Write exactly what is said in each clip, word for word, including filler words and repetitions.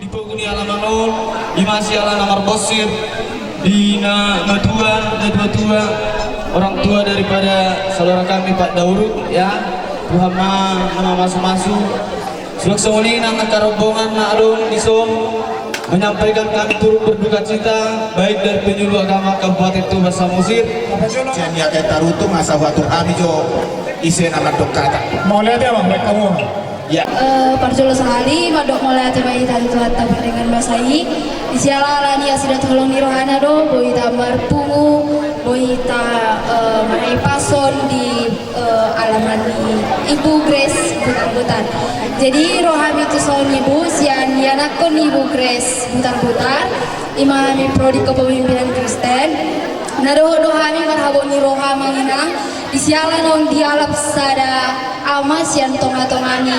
Di pogu ni alaman on, ima siala na marbonsir di na matua, na tua-tua, orang tua daripada saudara kami Pak Dauruk, ya. Tuhan ma na mamasu-masu. Suang songon i nang angka rombongan na adong di son, menyampaikan kami turut berduka cita, baik dari penyuluh agama Kabupaten Toba Samosir. Sian i ate tarutung asa huatur hami jo ise na mandok hata. Mauliate ma, baik kamu. Ya. Eh, parjolo sahali mandok mauliate ma hita tu Tuhanta pardenggan basa i. Di siala ala ni asi dohot holong ni rohana do boi hita marpungu, boi hita, eh, marhahipason di, eh, alaman ni Ibu Grace Butarbutar. Jadi ro hami tu son, Ibu, sian ianakhon ni Ibu Grace Butarbutar, ima hami Prodi Kepemimpinan Kristen. Na dohot do hami marhabot ni roha, Amang Inang, di siala naung dialap sada ama sian tonga-tonga ni,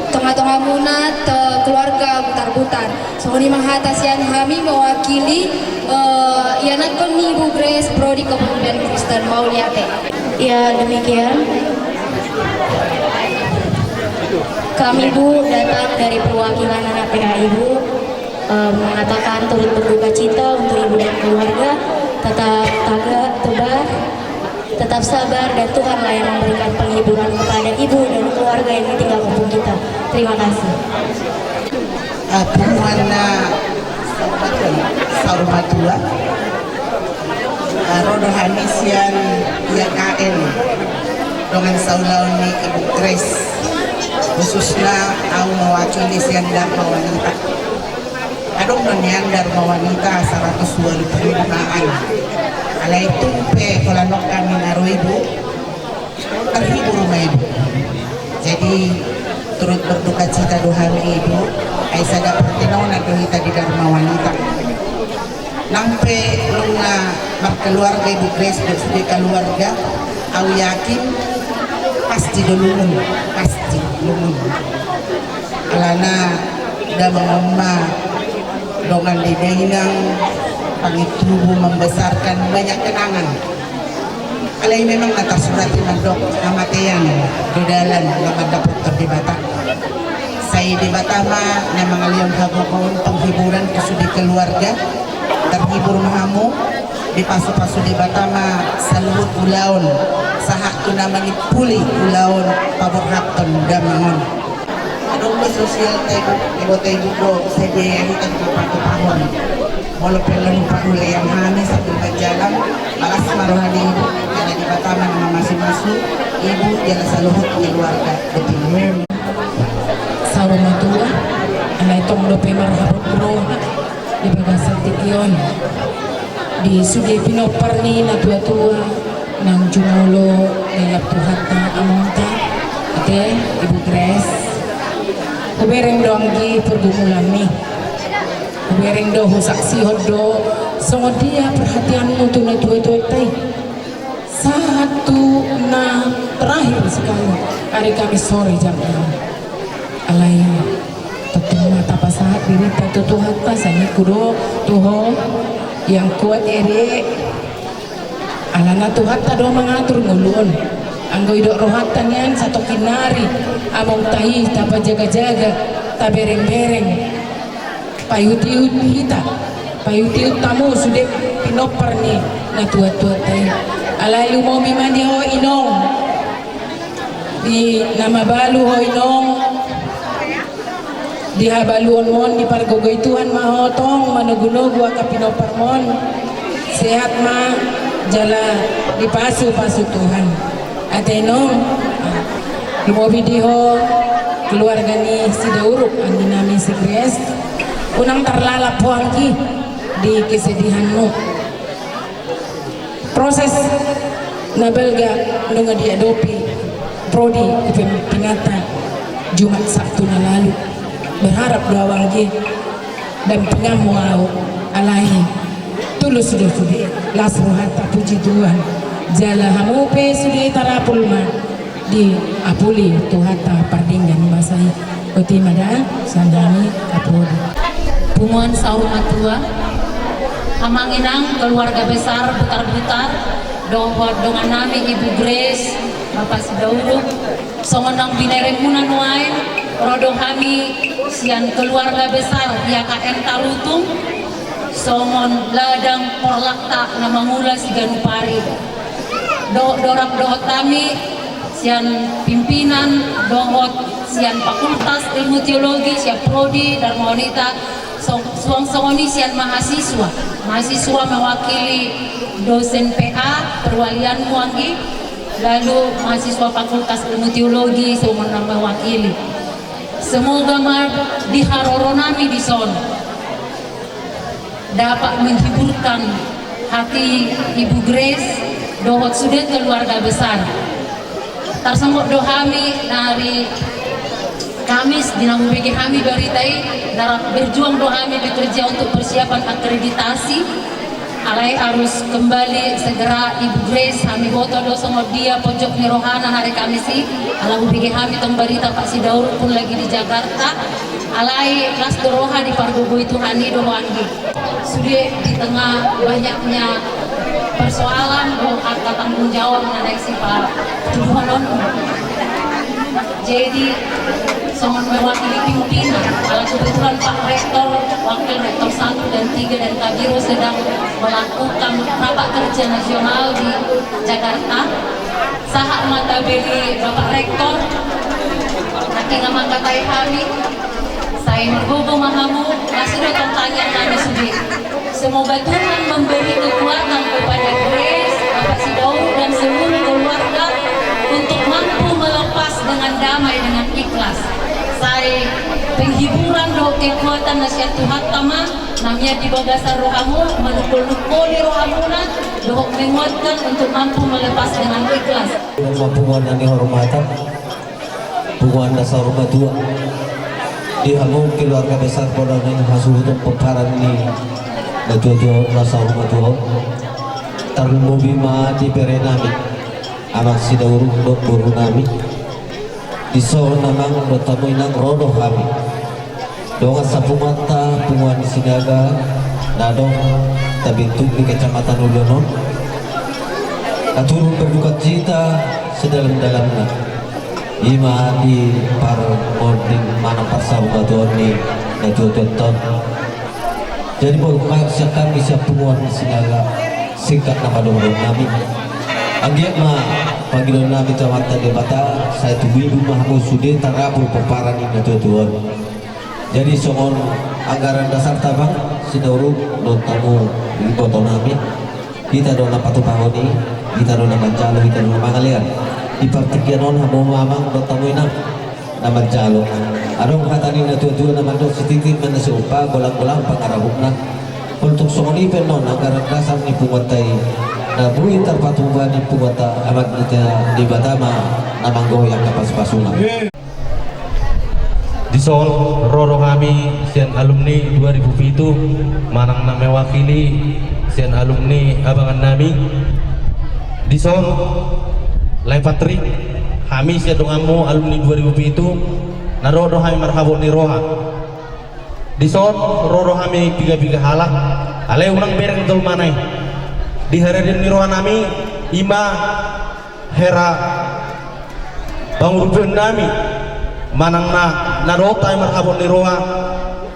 tonga-tongamuna, tu keluarga Butarbutar. Songon i ma hata sian hami mewakili, eh, ianakhon ni Ibu Grace, Prodi Kepemimpinan Kristen. Mauliate. Ya, demikian. Kami, Bu, datang dari perwakilan anak P A I, Bu, eh, mengatakan turut berduka cita untuk Ibu dan keluarga. Tetap tegak, tebar, tetap sabar, dan Tuhanlah yang memberikan penghiburan kepada Ibu dan keluarga yang ditinggal kampung kita. Terima kasih. Ah, punguan na saur matua. Ah, ro do hami sian I A K N, dongan saulaon ni Ibu Grace. Khususna au mewakili sian Dharma Wanita. Adong do nian Dharma Wanita saratus ualu pulu lima an. Alai tung pe holan on hami na ro, Ibu, terhibur ma, Ibu. Jadi turut berduka cita do hami, Ibu. Ai sada partinongan do hita di Dharma Wanita. Nang pe nunga markeluarga Ibu Grace dohot sude keluarga, au yakin pasti do lungun, pasti lungun. Alana damang on ma dongan di dainang, pangit tubuh membesarkan banyak kenangan. Alai memang na tarsurat i mandok, hamatean do dalan na mandapothon Debata. Sai Debata ma na mangalehon hagogoon, penghiburan tu sude keluarga. Terhibur ma hamu, dipasu-pasu Debata ma saluhut ulaon, sahat tu na manimpuli ulaon paborhathon damang on. Adong do sosial ta, Ibu, iboto Ibu do, sai be hita di papato pahon. Molo pe lalu pahulean hami sambil bajalang, balas ma roha ni Ibu, jala Debata ma na mamasu-masu Ibu jala saluhut keluarga. Betul. Saur matua, alai tong dope marhabot roha di bagasan tingki on. Di sude pinompar ni natua-tua, nang jumolo dialap Tuhanta amonta, ate, Ibu Grace. Hubereng do anggi pergumulanmi. Hubereng do, husaksihon do songon dia perhatianmu tu natua-tuanta i. Sahat tu na terakhir sekali, ari Kamis sore jam enam. Alai tontu ma tapasahat dirita tu Tuhanta, sai ningku do tu ho, yang kuat ere. Alana Tuhanta do mangatur ngolu on. Anggo didok rohanta nian, satongkin nari amonta i tapajaga-jaga, tabereng-bereng. Paihut-ihut hita, paihut-ihut hamu sude pinompar ni natua-tuanta i. Alai lumobi ma di ho, Inong. Di na mabalu ho, Inong. Di habaluonmu on dipargogoi Tuhan ma ho tong manogu-nogu angka pinomparmu on. Sehat ma jala dipasu-pasu Tuhan. Ate, Inong. Lumobi di ho keluarga ni si Dauruk, anggi nami si Grace. Unang tarlalap ho anggi di kesedihanmu. Proses na balga nunga diadopi Prodi Kepemimpinanta Jumat Sabtu na lalu. Berharap do au anggi dampinganmu au, alai tulus do sude, las rohanta, puji Tuhan. Jala hamu pe sude tarapul ma diapuli Tuhanta pardenggan basa i. Boti ma da, sian hami Kapolda. Punguan saur matua, amang inang keluarga besar Butar-butar, dohot dongan nami Ibu Grace, Bapa Sidauruk, songon naung binerengmuna nuaeng, ro do hami Sian keluarga besar Y K N Tarutung, songon ladang porlakta na mangula siganup ari. Dohot dorab dohot hami, sian pimpinan, dohot sian Fakultas Ilmu Teologi, sian Prodi, Darmawanita, song-, suang songon i sian mahasiswa. Mahasiswa mewakili dosen P A, perwalianmu anggi, lalu mahasiswa Fakultas Ilmu Teologi, songon na mewakili. Semoga ma di haroro nami dison dapat menghiburkan hati Ibu Grace dohot sude keluarga besar. Tarsonggot do hami dari Kamis, di na hubege hami barita i, na rap berjuang do hami bekerja untuk persiapan akreditasi. Alai harus kembali segera Ibu Grace, hami boto do songon dia pojok ni rohana hari Kamis i, ala hubege hami tong barita Pak Sidauruk pun lagi di Jakarta. Alai las do roha dipargogoi Tuhan i do ho anggi. Sude di tengah banyaknya persoalan dohot angka tanggung jawab na naeng sipatuduhon on. Jadi, songon mewakili pimpinan, ala kebetulan Pak Rektor, Wakil Rektor satu dan tiga dan Kabiro sedang melakukan rapat kerja nasional di Jakarta. Sahat ma tabe ni Bapak Rektor, nangkin na mangkatai hami, sai margogo ma hamu, langsung do tong tangiang nami sude. Semoga Tuhan memberi kekuatan kepada Grace, Bapak Sidauruk, dan seluruh keluarga untuk mampu melepas dengan damai, dengan ikhlas. Sai penghiburan dohot kekuatan na sian Tuhanta ma, na mian di bagasan rohamu, manungkol-nungkoli rohamuna, dohot menguatkan untuk mampu melepas dengan ikhlas. Mampu mengenai hormatan. Punguan na saur matua. Di hamu keluarga besar pola ni hasuhuton pomparan ni natuatua na saur matua on. Tarlumobi ma di bere nami, Amang Sidauruk dohot boru nami. Dison Amang dohot hamu Inang, ro do hami. Dongan sapunguanta, Punguan Sinaga, na adong tabentuk di Kecamatan Uluan on, na turut berdukacita sedalam-dalamna. I ma di parmonding manang parsaurmatuaon ni natuatuanta on. Jadi, molo sian hami sian Punguan Sinaga, singkat nama dohonon nami. Anggiat ma pangidoan nami tu Amanta Debata, sai tubu-ibu ma hamu sude tarapul pomparan ni natuatua on. Jadi songon anggaran dasarta, Amang Sidauruk, dohot hamu iboto nami, hita do na patupahon i, hita do na manjalo, hita do na mangalean. Di partingkian on hamu ma Amang dohot hamu Inang na manjalo. Adong hata ni natuatua na mandok, sititi ma na siompa, golang-golang pangarahutna. Molo tung songon i pe annon anggaran dasar ni punguanta i, na boi tarpatupa ni punguanta, Amanta Debata ma na manggohi angka pasupasuna. Dison ro do hami sian alumni dua ribu pitu, manang na mewakili sian alumni abangan nami. Dison, Lai Patrik, hami sian donganmu alumni dua ribu pitu, na ro do hami marhabot ni roha. Dison ro do hami piga-piga halak, alai unang bereng jolmana i. Di haradeon ni roha nami, i ma hera pangurupion nami, manang na, na dohot hami marhabot ni roha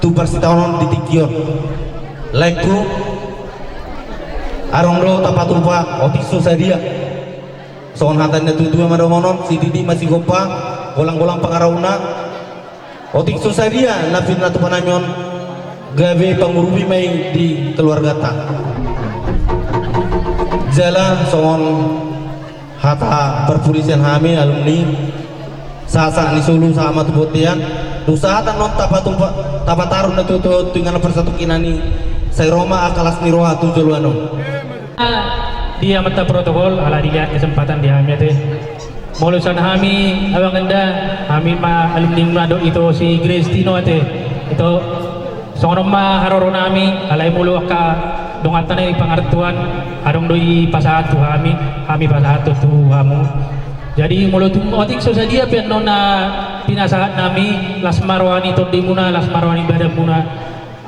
tu parsitaonon di tingki on. Laengku, adong do tapatupa, otik so sadia. Songon hata ni natuatua ma dohonon, sititi ma sigompa, golang-golang pangarahutna. Otik so sadia na pinatupa nami on, gabe pangurupi ma i di keluargata. Jala songon hata parpudi sian hami alumni, sahat-sahat ni solu sahat ma tu bontean. Dung sahat annon tapatupa, tapataru natuatua tu inganan parsatongkinan i, sai ro ma angka las ni roha tu joloan on. Di amanta protokol, ala dilehon kesempatan di hami ate. Molo sian hami abanganda, hami ma alumni muna dohot ito si Grace Tino ate. Ito, songon on ma haroro nami, alai molo angka donganta na i pangarantoan, adong do i pasahat tu hami, hami pasahat do tu hamu. Jadi molo tung otik so sadia pe annon na pinasahat nami, las ma roha ni tondimuna, las ma roha ni badanmuna.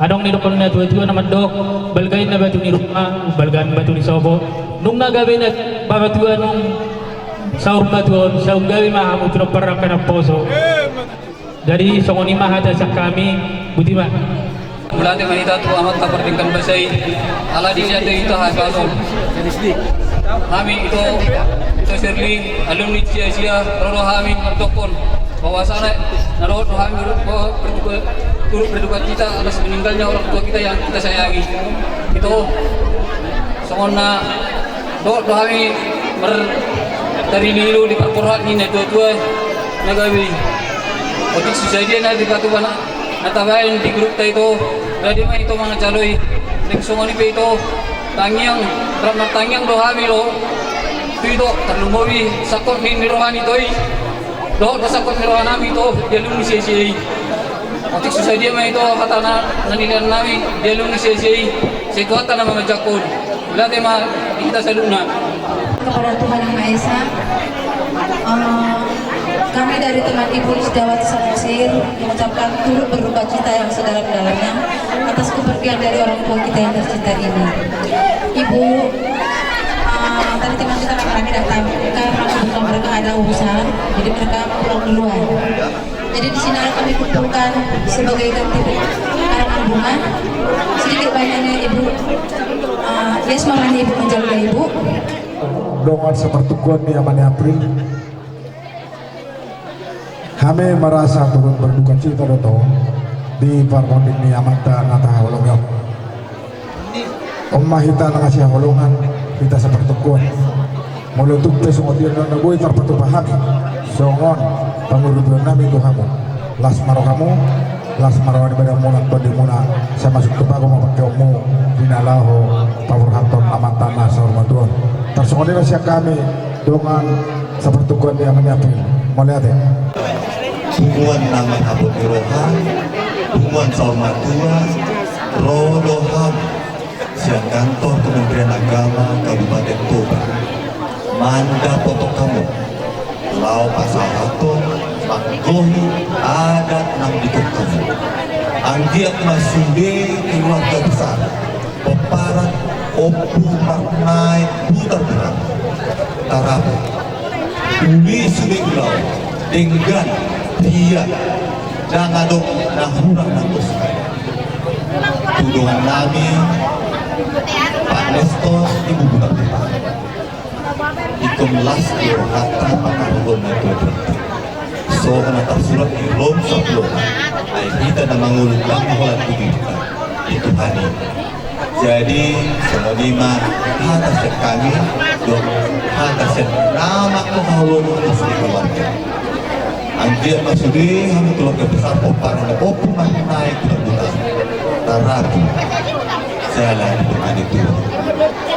Adong nidokhon natuatua na mandok, balga inna batu ni ruma, balga batu ni sopo. Nunga gabe na bapatuaon, saur matua on, saur gabe ma hamu pinompar angka naposo. Jadi songon i ma hata sian hami, boti ma. Mauliate ma hita tu Amanta Pardenggan Basa i, ala disi ate hita hata on. Hami ito, ito Sherly, alumni Sia-Sia, ro do hami mandokkon bahwasanya na dohot do hami ro, ro, berduka, turut berduka cita atas meninggalnya orang tua kita yang kita sayangi. Ito, songon na dohot do hami martarilu-ilu di parborhat ni natua-tua na gabe i. Otik so sadia na dipatupa na tabaen di grupta ito, rade ma ito manjalo i. Naeng songon i pe ito, tangiang, rap martangiang do hami do. Tu ito, tarlumobi sangkot ni roha ni ito i. Dohot do sangkot ni roha nami ito di alumni Sia-Sia i. Otik so sadia ma ito hata na, na nilean nami di alumni Sia-Sia i. Sai Tuhanta na mamanjangkon. Mauliate ma di hita saluhutna. Kepada Tuhan Yang Maha Esa, eh, kami dari teman Ibu Setiawati Samosir mengucapkan turut berduka cita yang sedalam-dalamnya atas kepergian dari orang tua kita yang tercinta ini. Ibu, eh, tadi teman kita rame-rame datang karena kebetulan mereka ada urusan, jadi mereka pulang duluan. Jadi di sini kami kumpulkan sebagai ganti karangan bunga. Sedikit banyaknya Ibu, eh, ya, semangatnya Ibu menjaga Ibu. Dongan sapartungkoan ni Ama ni April. Hami marasa turut berduka cita do ito di parmonding ni amanta na tahaholongi on. On ma hita na masihaholongan, hita sapartungkoan. Molo tung pe songon dia na boi tarpatupa hami songon pangurupion nami tu hamu, las ma rohamu, las ma roha ni badanmuna, tondimuna, sai masuk tu pagu ma pangkeonmu di na laho paborhathon amanta na saur matua on. Tarsongon i ma sian hami dongan sapartungkoan ni Ama ni April. Mauliate. Punguan na marhabot ni roha, punguan saur matua, ro do hami sian kantor Kementerian Agama Kabupaten Toba mandapothon hamu laho pasahathon manggohi adat nang di tonga hamu. Anggiat ma sude keluarga besar pomparan Ompu Marnaek Butarbutar. Tarapung. Uli sude ulaon, denggan, ria, ndang adong na hurang nang dos. Tu dongan nami Pak Nestor, Ibu Butarbutar. Ingkon las do rohanta mangarahon na tuatua. Songon na tarsurat di Rom sampulu opat, ai hita na mangolu ndang holan tu diritta, di Tuhan i. Jadi songon i ma hata sian hami dohot hata sian na manghaholongi keluarga. Anggiat ma sude hamu keluarga besar pomparan Ompu Marnaek Butarbutar tarapung jala ditemani Tuhan.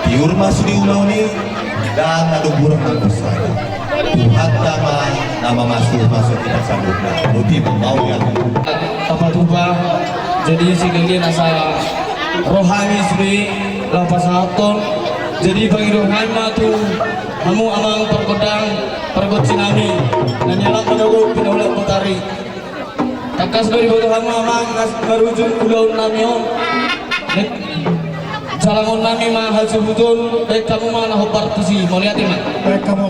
Tiur ma sude ulaon i, ndang adong hurang nang dos. Tuhanta ma na mamasumasu hita saluhutna. Boti ma, mauliate. Tapatupa, jadi singkali nasa roha ni sude laho pasahathon. Jadi pangidoan ma tu hamu amang pargondang, pargonsi nami na nialap manogot pinaulat botari. Tangkas do diboto hamu amang, marujung ulaon nami on. Jalangon nami ma hasuhuton, baen hamu ma na hombar tusi. Mauliate ma. Baen hamu.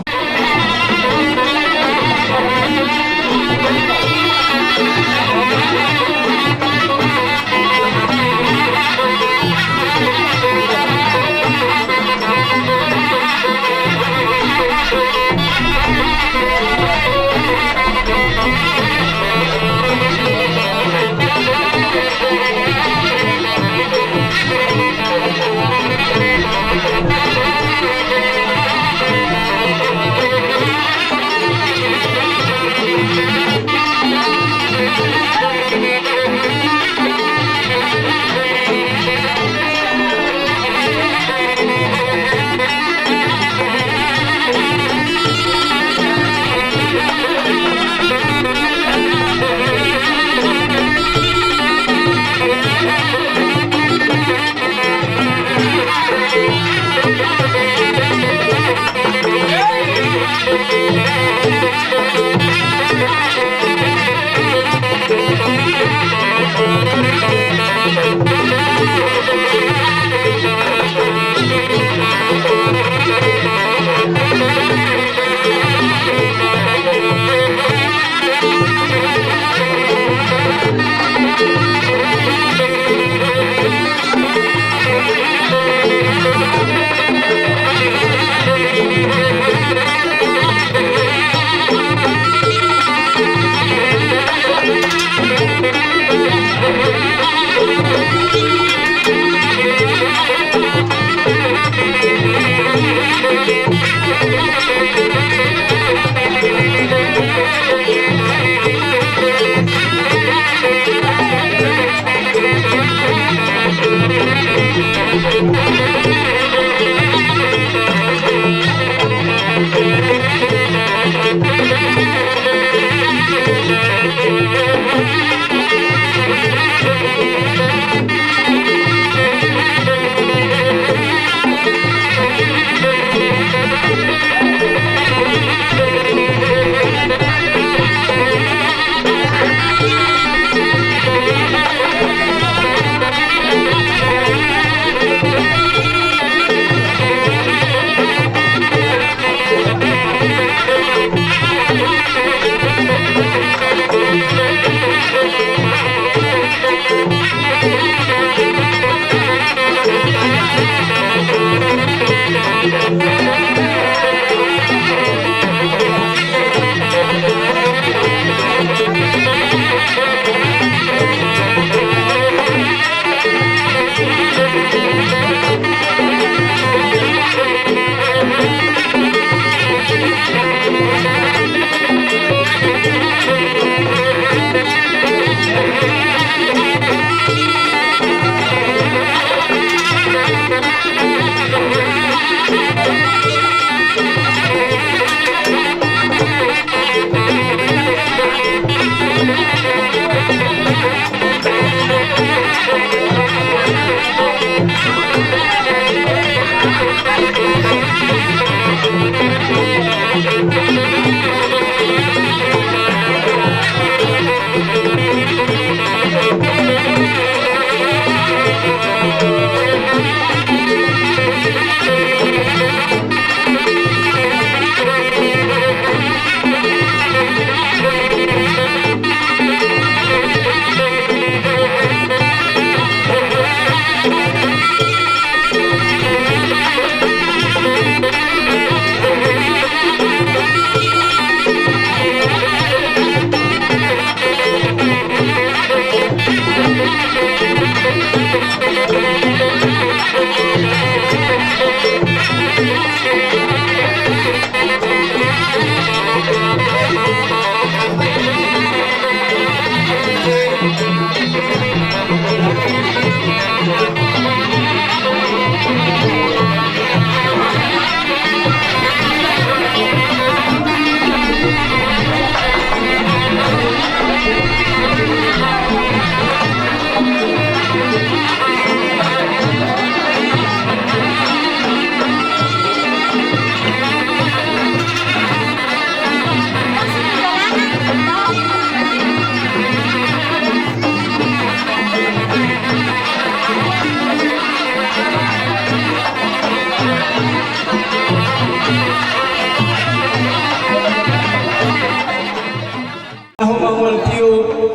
Ahu mangual tio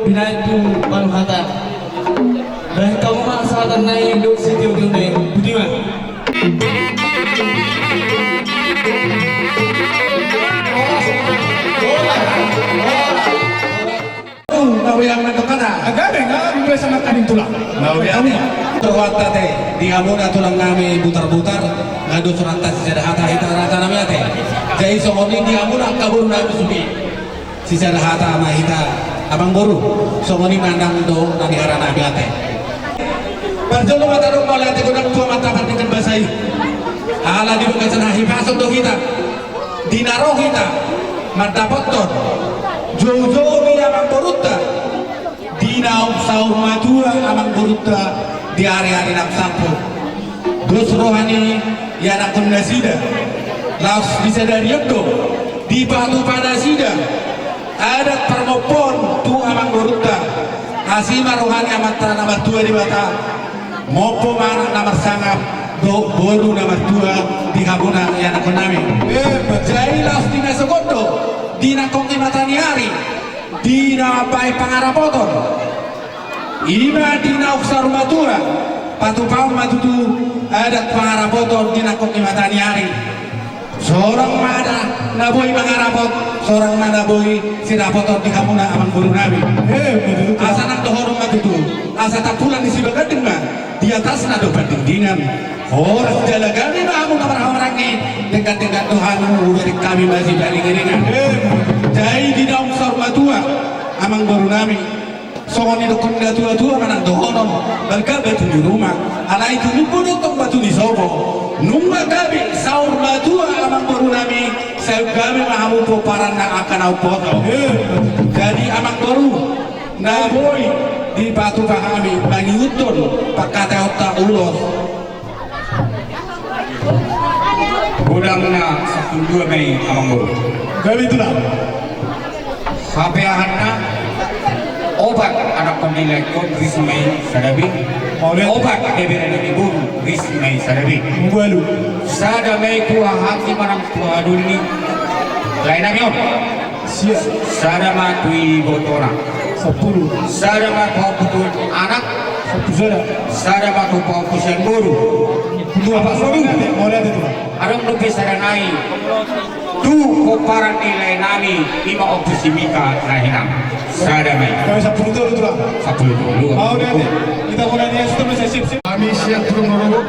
binaen tu palu hata. Bahen hamu ma sahatan nai dohot sitio-tio nai. Boti ma. Mauliate. Gabe nga biasa makanin tulang. Mauliate. Rohanta ate di hamuna tulang nami Butarbutar, nga dos rohanta sisada hata hita rohanta nami ate. Jadi songon i di hamuna angka boru nami sude. Sisada hata ma hita amang boru, songon i ma nang dohot na niharanami ate. Parjolo ma tadok mauliate godang tu Amanta Pardenggan Basa i. Ala di bagasan hahipason do hita, di na ro hita mandapothon joujou ni amang borunta. Di naung saur matua amang borunta di ari-ari naung salpu. Dos roha ni ianakhon nasida, laos di sadari on do dipatupa nasida adat parmompoon tu amang borunta. Asi ma roha ni Amanta na martua Debata, mompo ma anak na marsangap dohot boru na martua di hamuna ianakhon nami. Jadi laos di na sogot do di nangkok ni mata ni ari, di na mambahen pangarapoton. I ma di naung saur matua, patupaon ma tutu adat pangarapoton di nangkok ni mata ni ari. Sorang ma na boi mangarapot, sorang ma na boi sirapoton di hamuna amang boru nami. Asa nang dohonon ma tutu, asa tampulan ni sibaganding ma di atasna do pandingdingan. Horas jala gabe ma hamu na marhahamaranggi, denggan-denggan do hamu, hubereng hami ma sipaling-iringan. Jadi di naung saur matua amang boru nami, songon nidokhon ni natua-tua manang dohonon, balga batu ni ruma, alai tumimbo do tong batu ni sopo. Nunga gabe saur matua amang boru nami, sai gabe ma hamu pomparan nang angka na umboto. Jadi amang boru, na boi dipatupa hami mangihuthon pangkataionta ulos. Godangna sampulu dua ma i amang boru. Gabe tulang. Hape ahanna, opat anakhon ni laekhon ris ma i sada be. Opat gabe na ni boru ris ma i sada be. Sada ma i tu hahanggi manang tu hahadoli ni lae nami on. Sada ma tu ibotona. Sampulu. Sada ma tu haompuson anak. Sampulu sada. Sada ma tu haompuson boru. Sampulu dua. Adong dope sada nai tu pomparan ni lae nami, i ma Ompu si Mika Rahenang. Sada ma i. Sampulu tolu tulang. Sampulu tolu. Hami sian Tulungagung.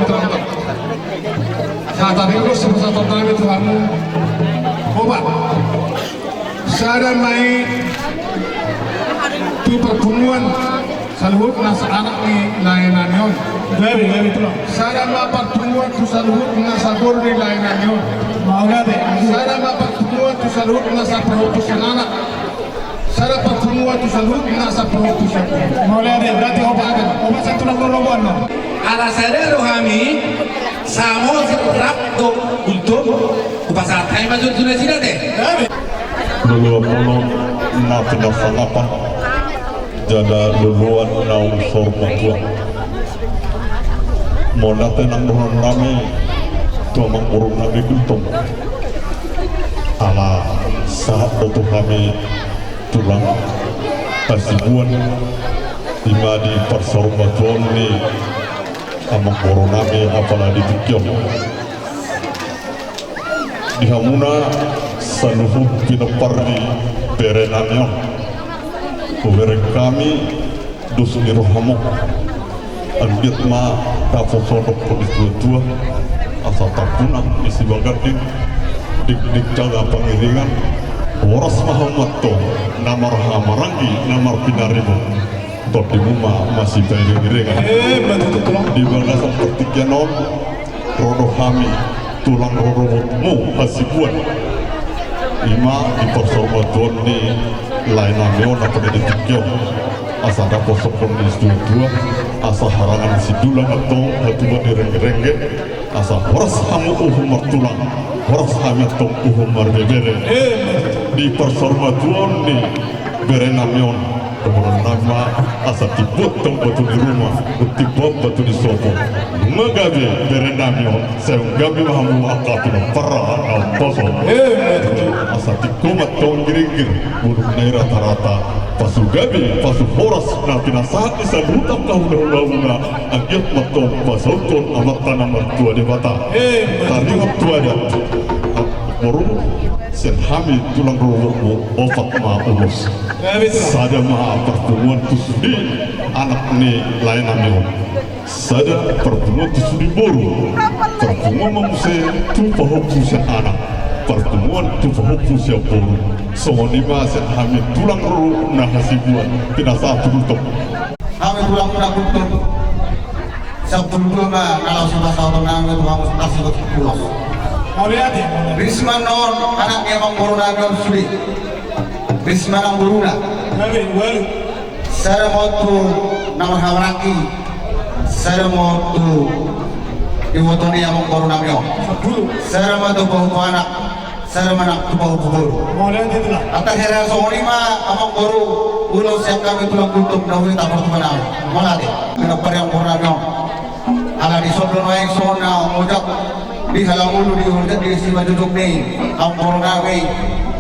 Sada ma i, sada ma i tu parpunguan saluhutna anak ni lae nami on. Sada ma parpunguan tu saluhutna saboru ni lae nami on. Sada ma parpunguan tu saluhutna saparompusan anak. Sada parpunguan tu saluhutna saparompusan. Mauliate. Berarti opat, opat sian tulang rorobot on. Ala sada do hami, samo rap do ultum, hupasahat hami ma jolo tu nasida ate. Loloan muna na pinasangapan, jala loloan naung saur matua. Mauliate nang dohonon nami tu amang boru nami Gultom. Ala sahat do tu hami tulang hasibuan, i ma di parsaurmatuaon ni amang boru nami apala di tingki on. Di hamuna saluhut pinompar ni bere nami on, hubereng hami dos ni rohamu. Anggiat ma taposohon dohot ni situatua, asa tampunak ni sibaganding, dikdikjaga pangiringan, horas ma hamu antong na marhahamaranggi, na marpinaribot. Tondimu ma masipairingiringan. Eh, betul, betul. Di bagasan partingkian on, ro do hami tulang rorobotmu hasibuan. Ima di parsaurmatuaon ni laenami on na pada di tingki on. Asa daposokkon ni situatua, asa harangan ni sindulang antong hatubuan ni renggerengge. Asa horas hamu uhum martulang, horas hami antong uhum marbebere. Eh, betul. Di parsaurmatuaon ni berenami on, dohononnami ma, asa timbo antong batu ni ruma, timbo batu ni sopo. Nunga gabe berenami on, sai gabe ma hamu angka pinompar na umposo. Eh, betul. Asa tingko ma antong ginggir, bulung na i ratarata, pasu gabe, pasu horas, na pinasahat ni saluhut angka hulahula, anggiat ma antong pasauthon Amanta na martua Debata. Eh, betul. Taringot tu adat, boru, sian hami tulang rorobotmu opat ma ulos. Sada ma parpunguan tu sude anak ni laenami on. Sada parpunguan tu sude boru. Parpunguan ma muse tu pahompu sian anak. Parpunguan tu pahompu sian boru. Songon i ma sian hami tulang rorobot na hasibuan pinasahat tu Gultom. Hami tulang na Gultom. Sampulu dua ma na laho sipasahatonnami tu hamu, na sipasahat ulos. Mauliate. Risma on anak ni amangborunami on sude. Risma nang boruna. Sada ma on tu na marhahamaranggi. Sada ma on tu iboto ni amangborunami on. Sada ma tu pahompu anak. Sada ma nang tu pahompu boru. Mauliate tulang. Antong hira songon i ma amangboru, ulos sian hami tulang Gultom na hurang tu partubuan. Mauliate. Pinompar ni amangborunami on. Ala dison do nuaeng songon na mojak di halangulu, di horja, di simanjujung ni amangborunami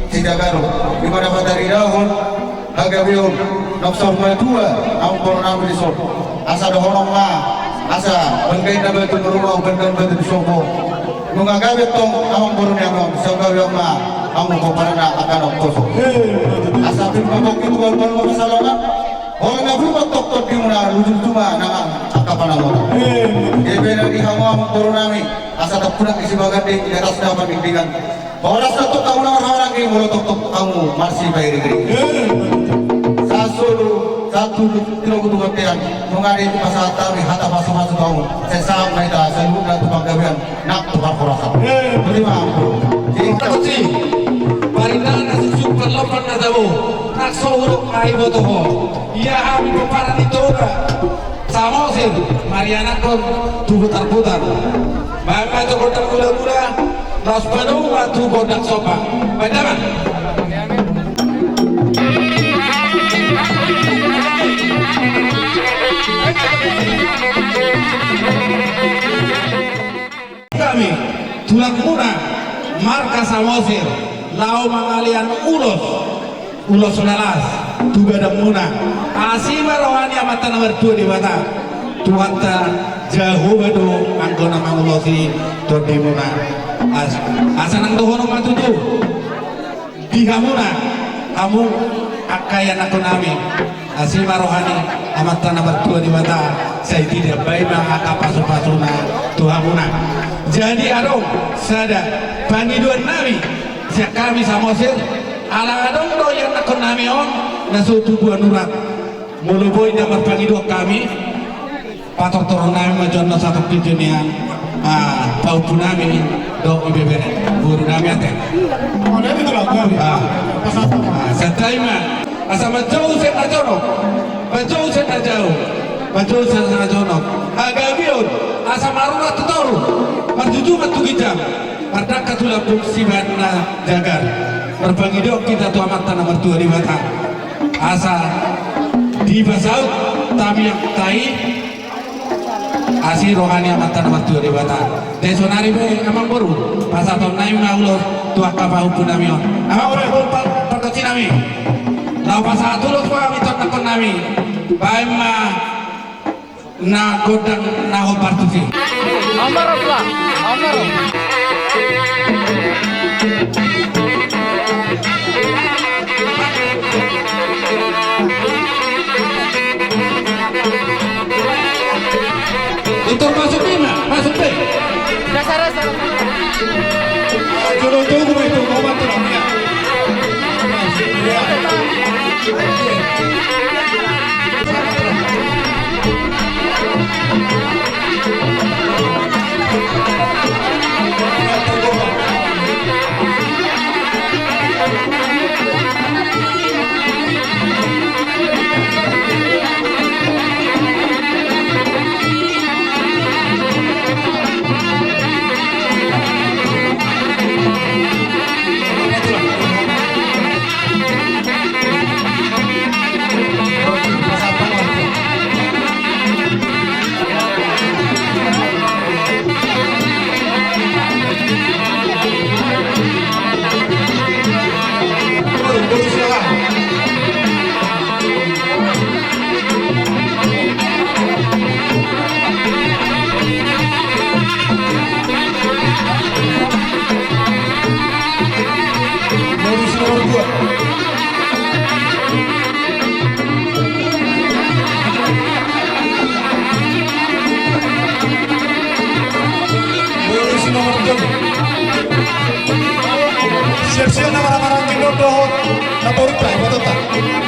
Sijagaru. Di mana pataridahon hagabeon, nang saur matua amangborunami dison. Asa dohonon ma, asa balga inna batu ni ruma, balga inna batu ni sopo. Nunga gabe antong amangborunami on, sai gabe ma hamu pomparanna angka na umposo. Asa pir ma pongki tu balbal ma pasalongan. Holan na pir ma antong tondimuna, lujur tu ma nang angka panangon. Gabe ma di hamu amangborunami, asa tampunak ni sibaganding, di atas dapat dingdingan. Horas ma antong hamu na marhahamaranggi, molo tongtong hamu marsipairingiringan. Sahat solu, sahat tu, tu, tu, tu bontean, nunga dipasahat hami hata pasupasu tu hamu, sai sahat ma hita saluhutna tu panggabean nang tu parhorasan. Boti ma. Boti. Parindahan na suksuk, parlompan na tabo, nang so hurang ma iboto ho. Ia hami pomparan ni Toga Samosir, marianakhon tu Butarbutar. Baen ma tu gondang gulagula, laos padomu ma tu gondang somba. Baen damang. Hami tulangmuna marga Samosir, laho mangalean ulos, ulos na las tu badanmuna. Asi ma roha ni Amanta na martua Debata, Tuhanta Jahowa do anggo na mangulosi tondimuna. As-, asa nang dohonon ma tutu di hamuna, hamu angka ianakhonnami, asi ma roha ni Amanta na martua Debata, sai ditambai ma angka pasupasuna tu hamuna. Jadi adong sada pangidoannami sian hami Samosir, ala adong do ianakhonnami on na so tubuan urat. Molo boi na marpangidoan hami, patortoronnami ma jolo satongkin jo nian, ah, pahompunami dohot ibebere borunami ate. Ah. Ah, santabi ma. Asa manjou sian na jonok, manjou sian na jabu, manjou sian na jonok. Hagabeon, asa marurat tu toru, marjujungan tu ginjang, mardangka tu lambung sibahen na jagar. Marpangidoan hita tu Amanta na martua Debata. Asa dipasaut tamiangta i, asi roha ni Amanta na martua Debata. Jadi sonari be, amangboru, pasahatonnami ma ulos tu angka pahompunami on. Amangboru, pa-, pargonsinami. Laho pasahat ulos ma hami tu anakhonnami. Baen ma na gondang na hombar tusi. Ambar, ambar.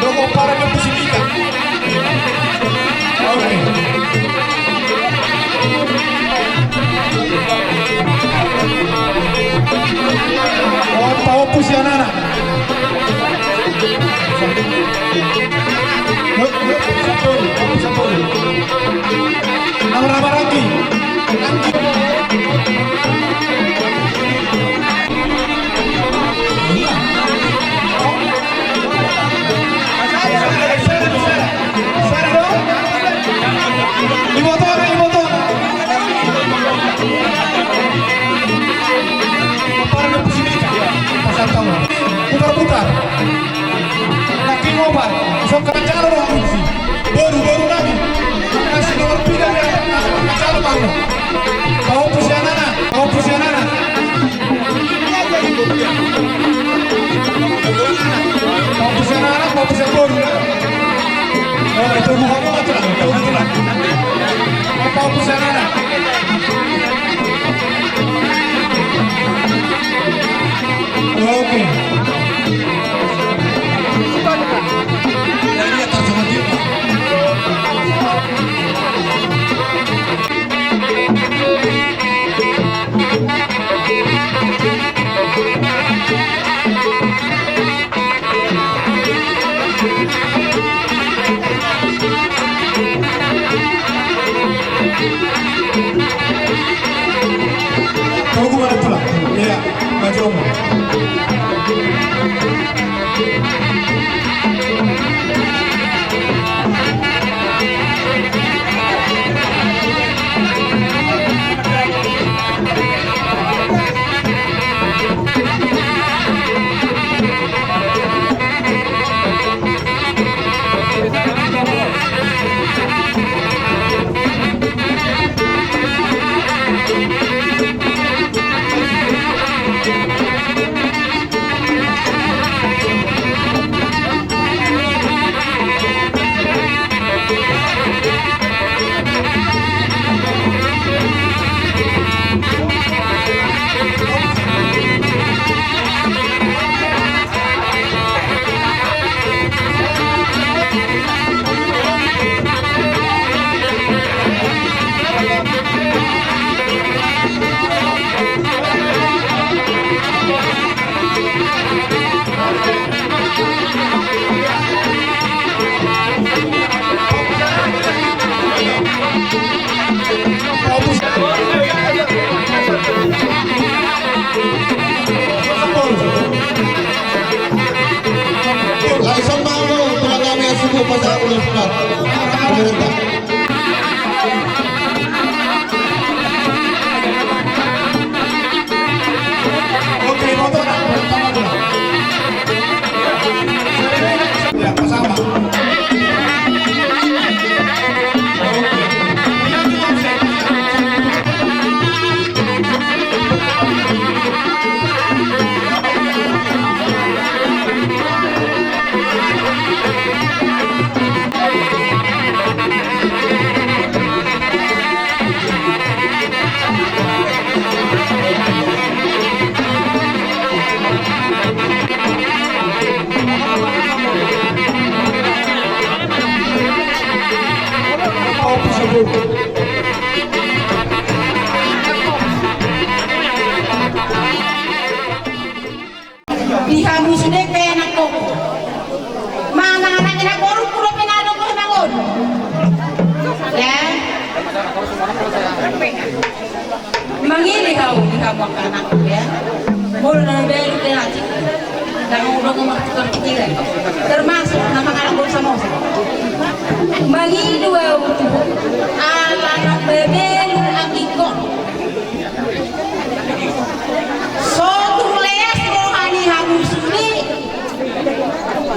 Dohot pomparan ni Ompu si Mika. Oke. Ompu, Ompu si Anana. Ompu Sampulu, Ompu Sampulu. Nama-nama rangki. Ibotona, ibotona. Putar, putar. Nangkin opat, so kan jalo do hamu si. Boru, boru nami. Nasi nomor tiga ya, jalo hamu. Pahompu si Anana, pahompu si Anana. Pahompu si Anana, pahompu si boru. Oh, itu bukan, bukan, bukan, bukan. Pahompu si Anana. Oke. Togu mana pula? Iya, maju. Lai sama lo, tulang kami yang sibuk pasal ulos plat. Pemerintah. Di hamu sude pe anakku. Manang anak, anak boru, boru pe na adong do mangon. Ya. Mangili hau di hamu angka anakku, ya. Molo na baru pe na cik. Ndang adong martukar pikiran. Termasuk na mangalangkon samosa. Mangili hau tu ala na babelu anggingkon. So turleas roha ni hamu sude,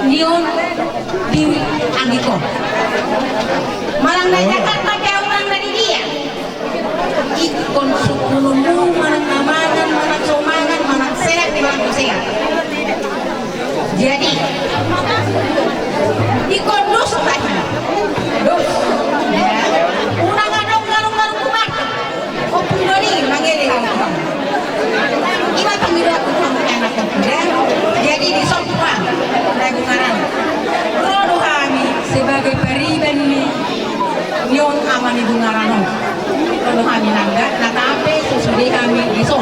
nion di anggingkon. Manang na Jakarta pe au, manang na di dia. Ingkon sungkunmu manang na mangan, manang so mangan, manang sehat, manang so sehat. Jadi ingkon dos tahi. Dos. Ya. Unang Di Bungaran on. Molo hami nangga, na tape so sude hami dison.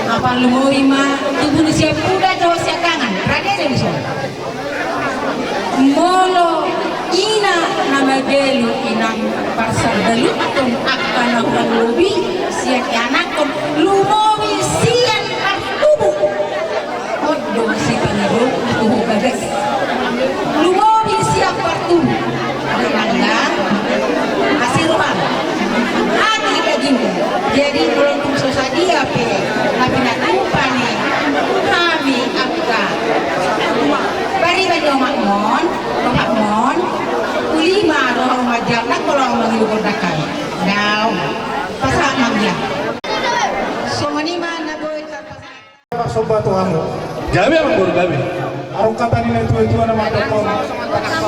Apala lumobi ma tubu ni siampudan dohot siangkangan, rade do dison. Molo ina na mabalu inang parsadaluthon angka na hurang lobi sian ianakhon, lumobi sian partubu. On do sipangido tu ho bagas. Lumobi sian partubu. Nangga asi roham, hami dagingmu. Jadi molo tung so sadia pe na pinatupa ni hami angka pariban ni omakmon, omakmon, uli ma roham manjalo nang molo mangido gondang hami. Dao. Pasahat ma dia. Songon i ma na boi tarpasahat. Marsomba tu hamu. Gabe, amangboru, gabe. Adong hata ni natuatua na mandokkon,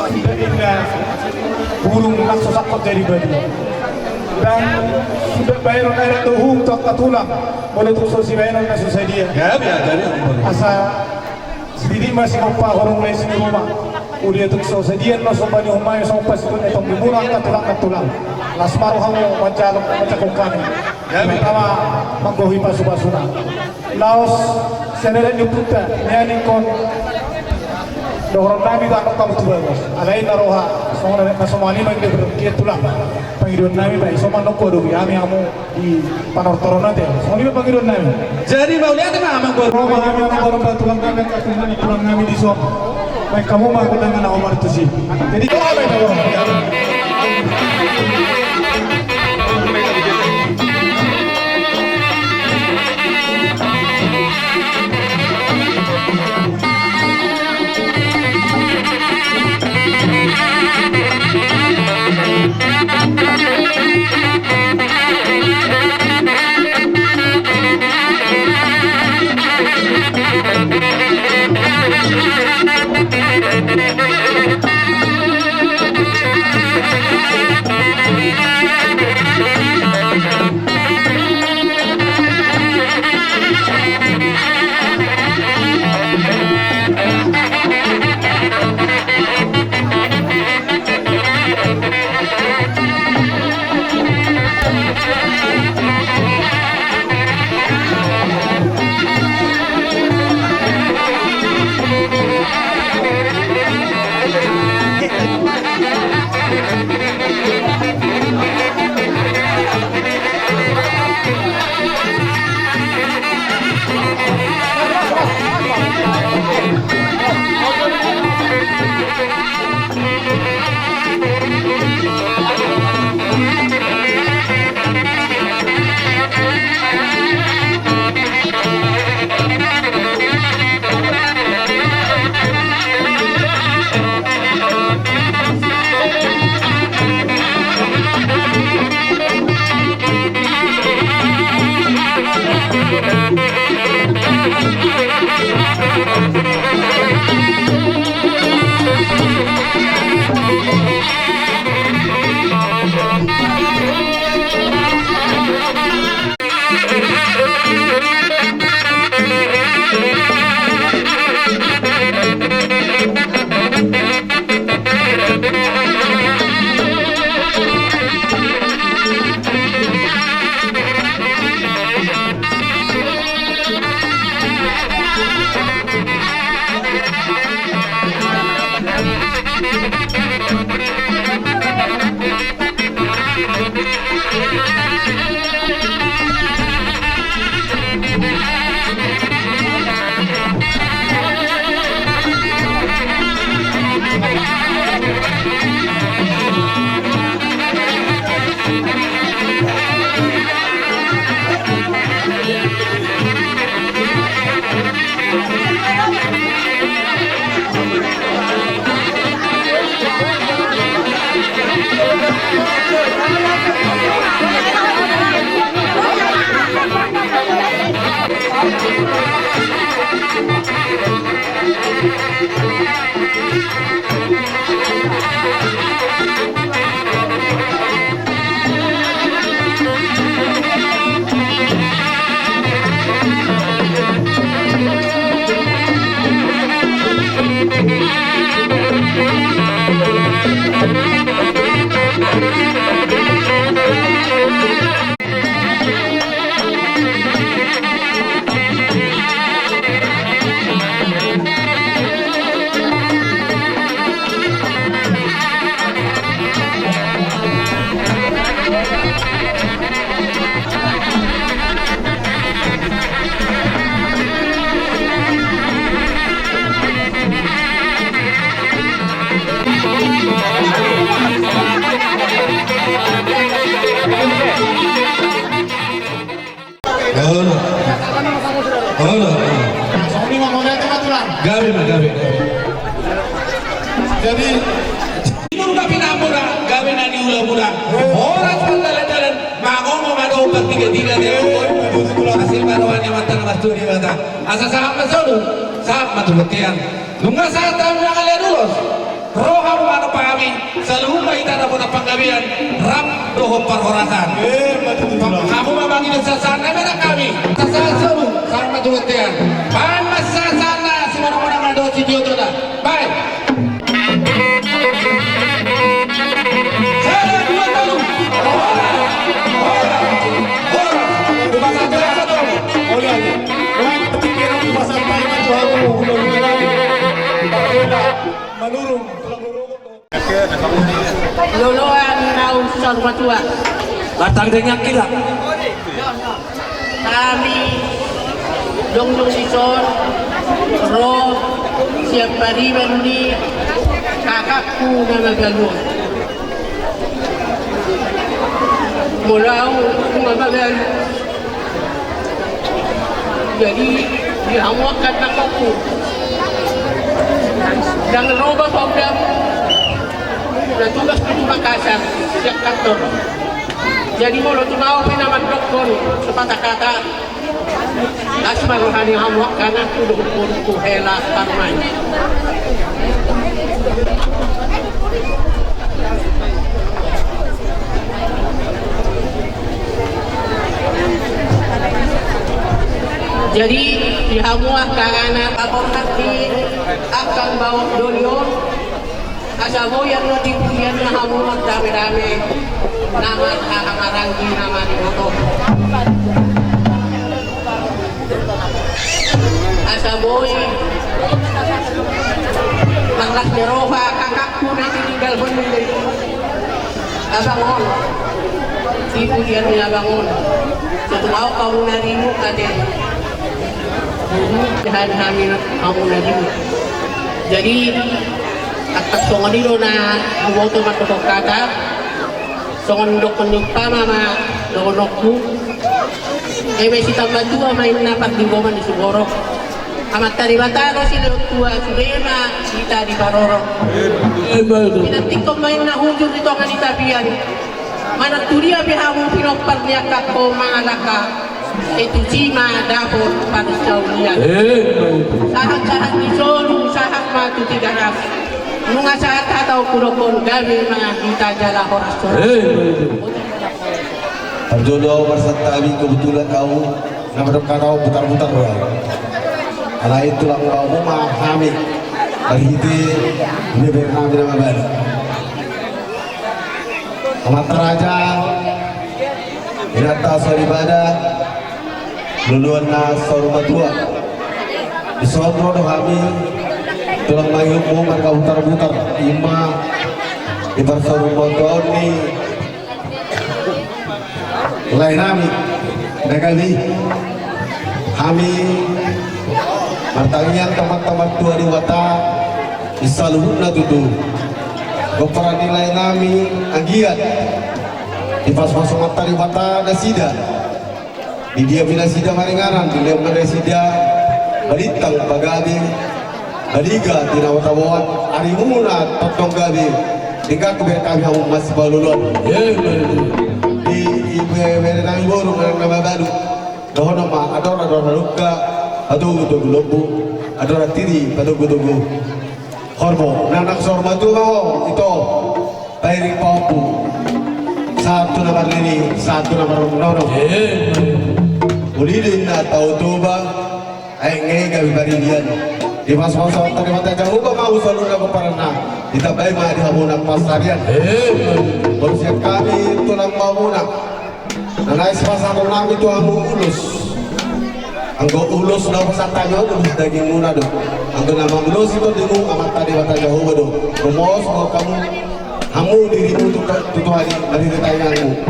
suda inna burung na so sangkot jadi batu. Ndang suda baenon adat do uhum tu angka tulang, molo tung so sibaenon na so sadia. Gabe, gabe, amangboru. Asa sididik ma sigompa horong lae sian rumah. Uli tung so sadia na somba ni uhum, ai so pasitun etong di mula angka tulang na tulang. Las ma rohamu manjalo manjangkon hami. Gabe. Pertama manggohi pasupasuna. Laos sian adat ni ompunta, nian ingkon dohonon nami do anak hamu tu bagas. Alai na roha songon anak na so mangaliman di berengkian tulang. Pangidoan nami bae, so mandokkon adopi hami hamu di panortoron ate. Songon i ma pangidoan nami. Jadi mauliate ma amangboru. Roha ma hami amangboru, tulang nami, angka tulang nami dison. Baen hamu ma gondang na hombar tusi. Jadi roha ma hami. Olo. Songon i ma, mauliate ma tulang. Gabe ma, gabe, gabe. Jadi, tiur ma pinamuna, gabe na niulamuna. Horas ma dalan-dalan, mangomo ma dohot partigatiga di ahu. Hasil ma roha ni Amanta na martua Debata. Asa sahat ma solu, sahat ma tu bontean. Nunga sahat hami mangalean ulos, ro hamu manompa hami, saluhutna hita na bona panggabean, rap dohot parhorasan. Hamu ma mangido sahatsahat nami nang hami. Sahat solu, sahat ma tu bontean. Baen ma sahatsahatna, simonang-monang na dohot sitiotona. Baen. Sada, dua, tolu. Horas, horas, horas. Tupa sahat, tupa sahat. Olo, olo. Wah, ketik kira tupa sahat, tupa sahat. Manurung, tulang rorobot. Loloan naung saur matua. Batang dengan kira. Hami jongjong dison ro sian pariban ni kakakku na mabalu. Molo ahu na mabalu. Jadi di hamu angka kakakku, ndang roba paudam na tugas di Makassar sian kantor. Jadi molo tung ahu pe na mandokkon sepatah kata, las ma roha ni hamu angka anakku dohot borungku hela parumaen. Jadi di hamu angka anak, paborhat ni angka baoa doli on, asa boi annon di pudianna hamu mardame-dame, na marhahamaranggi na maniboto. Asa boi marlas ni roha kakakku na tininggalhon ni abang on. Di pudian ni abang on. Sotung ahu hamu na ringu ate. Tuhan hami hamu na ringu. Jadi angka songon i do na huboto mandok hata. Songon dokkon ni umpama ma dohononku. Eme sitamba tua ma inna pardigoman ni sumorop. Amanta Debata do silehon tua, sude ma hita diparorot. Pinantikkon ma inna hujur di tonga ni tapian. Manang tu dia pe hamu pinompar ni angka ho mangalangka, sai tusi ma dapot parsaulian. Sahat-sahat ni solu, sahat ma tu Tigaras. Nunga sahat hata on hudokkon, gabe ma hita jala horas-horas. Parjolo ahu marsantabi, kebetulan ahu na mandok hata on putar-putar do ahu. Alai tulang baomu ma hami marhite beber nami na mabalu. Amanta raja, inanta soripada, loloan na saur matua. Dison ro do hami tulang na iummu marhaputar-putar, ima di parsaur matuaon ni lae nami na gabe i. Hami martangiang tu Amanta Martua Debata di saluhutna tutu. Pomparan ni lae nami anggiat dipasupasu Amanta Debata nasida. Di dia pe nasida maringanan, dilehon ma nasida balintang pagabe, baliga tinabo-taboan, arimuna tongtong gabe. Denggan tu bere nami hamu masipaluluan. Di, di bere nami boru manang na mabalu. Dohonon ma, andor, andor halumpang, patogu-togu lombu, andor hatiti, patogu-togu horbo. Nang saur matua ma ho, ito, pairing pahompu. Sahat tu na marnini, sahat tu na marnono. Uli do inna Tao Toba, aek nge gabe paridian. Dipasupasu Amanta Debata Jahowa ma hamu saluhutna pomparanna. Ditambai ma di hamuna pansarian. Molo sian hami tulang baomuna. Na naeng sipasahaton nami tu hamu ulos. Anggo ulos na hupasahat hami on ulos dagingmuna do. Anggo na mangulosi tondimuna Amanta Debata Jahowa do. Rumorsor hamu, hamu dirimu tu, tu Tuhan i marhite taringanmu.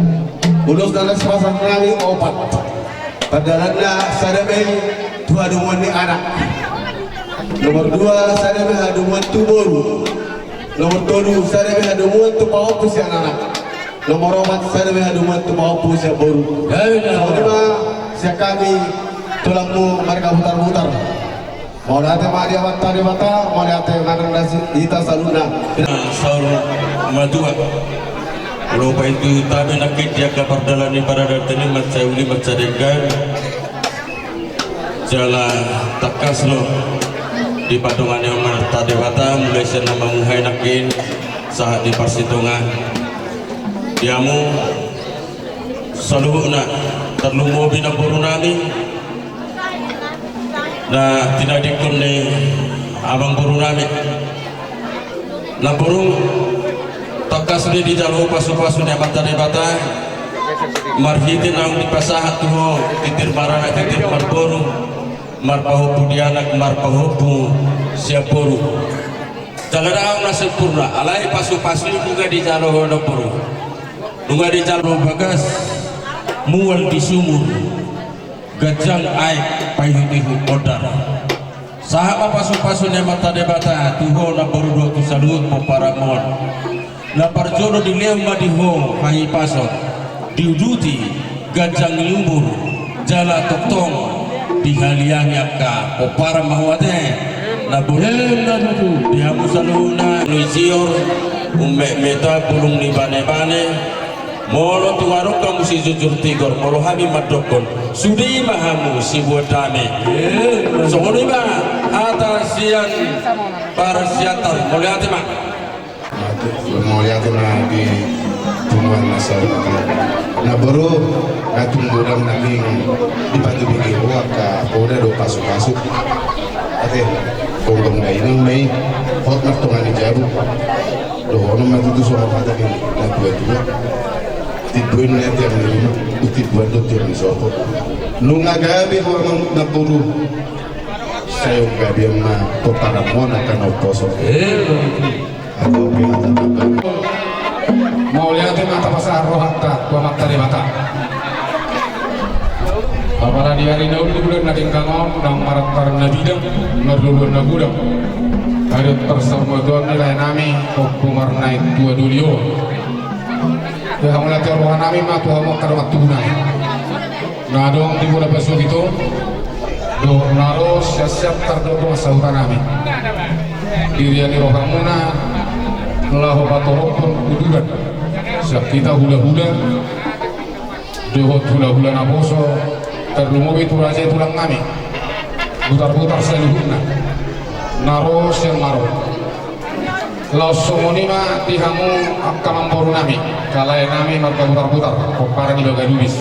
Ulos na naeng sipasahaton nami opat. Pardalanna sada ma i tu hadomuan ni anak. Nomor dua, sada ma i hadomuan tu boru. Nomor tolu, sada ma i hadomuan tu pahompu sian anak. Nomor opat, sada ma i hadomuan tu pahompu sian boru. Songon i ma sian hami Tulangmu marga Butarbutar. Mauliate ma di Amanta Debata, mauliate ma di hita saluhutna. Saur matua. Lopa itu tabe nangkin di angka pardalanan ni paradaton i, mansai uli mansai denggan. Jala tangkas do dipadongani Amanta Debata mulai sian na mamuhai nangkin sahat di parsitonga. Di hamu saluhutna, tarlumobi namboru nami na tinadingkon ni amangboru nami. Namboru, tangkas do dijalo pasu-pasu ni Amanta Debata marhite naung dipasahat tu ho, titir maranak titir marboru, marpahompu di anak marpahompu sian boru. Jala ndang adong na sempurna, alai pasu-pasu i nunga dijalo ho namboru. Nunga dijalo bagas mual di sumur, ganjang aek paihut-ihut ondar. Sahat ma pasu-pasu ni Amanta Debata tu ho namboru dohot tu saluhut pomparanmu on. Na parjolo dilehon ma di ho hahipason, diuduti ganjang ni umur, jala tongtong dihaliangi angka pomparan ma ho ate. Na bohem na tutu di hamu saluhutna, Nuisior, Ummek Meta, Bulung ni Bane-bane. Molo tung adong hamu si Jujur Tigor, molo hami mandokkon, sude ma hamu sibuat dame. Songon i ma hata sian parsiantar, mauliate ma. Mauliate ma di tumbuan na saur matua. Namboru, na tung godang nangkin dipatubigi ho angka poda dohot pasu-pasu. Ate, gonggom dainang ma i, hot martonga ni jabu. Dohonon ma tutu songon hata ni natua-tua. Timbo i na tiang ni ruma, timbo an do tiang ni sopo. Nunga gabe ho amang namboru. Sai gabe ma pomparanmu on angka na umposo. Mauliate ma, tapasahat rohanta tu Amanta Debata. Apala di ari na uli, bulan na denggan on, naung marantar na bidang, marluluan na godang. Adat parsaurmatuaon ni lae nami Ompu Marnaek Tua Doli on. Ia mauliate roha nami ma tu hamu angka dongan tubu nami. Na adong di Bola Pasogit on, dohot na ro sian-sian tar dohot dongan sahuta nami. Dirian ni rohamuna laho patorophon uduran sian hita hula-hula dohot hula-hula naposo, tarlumobi tu raja i tulang nami Butarbutar saluhutna na ro sian maron. Laos songon i ma di hamu angka namboru nami, angka lae nami marga Butarbutar, pomparan ni Bagadubis.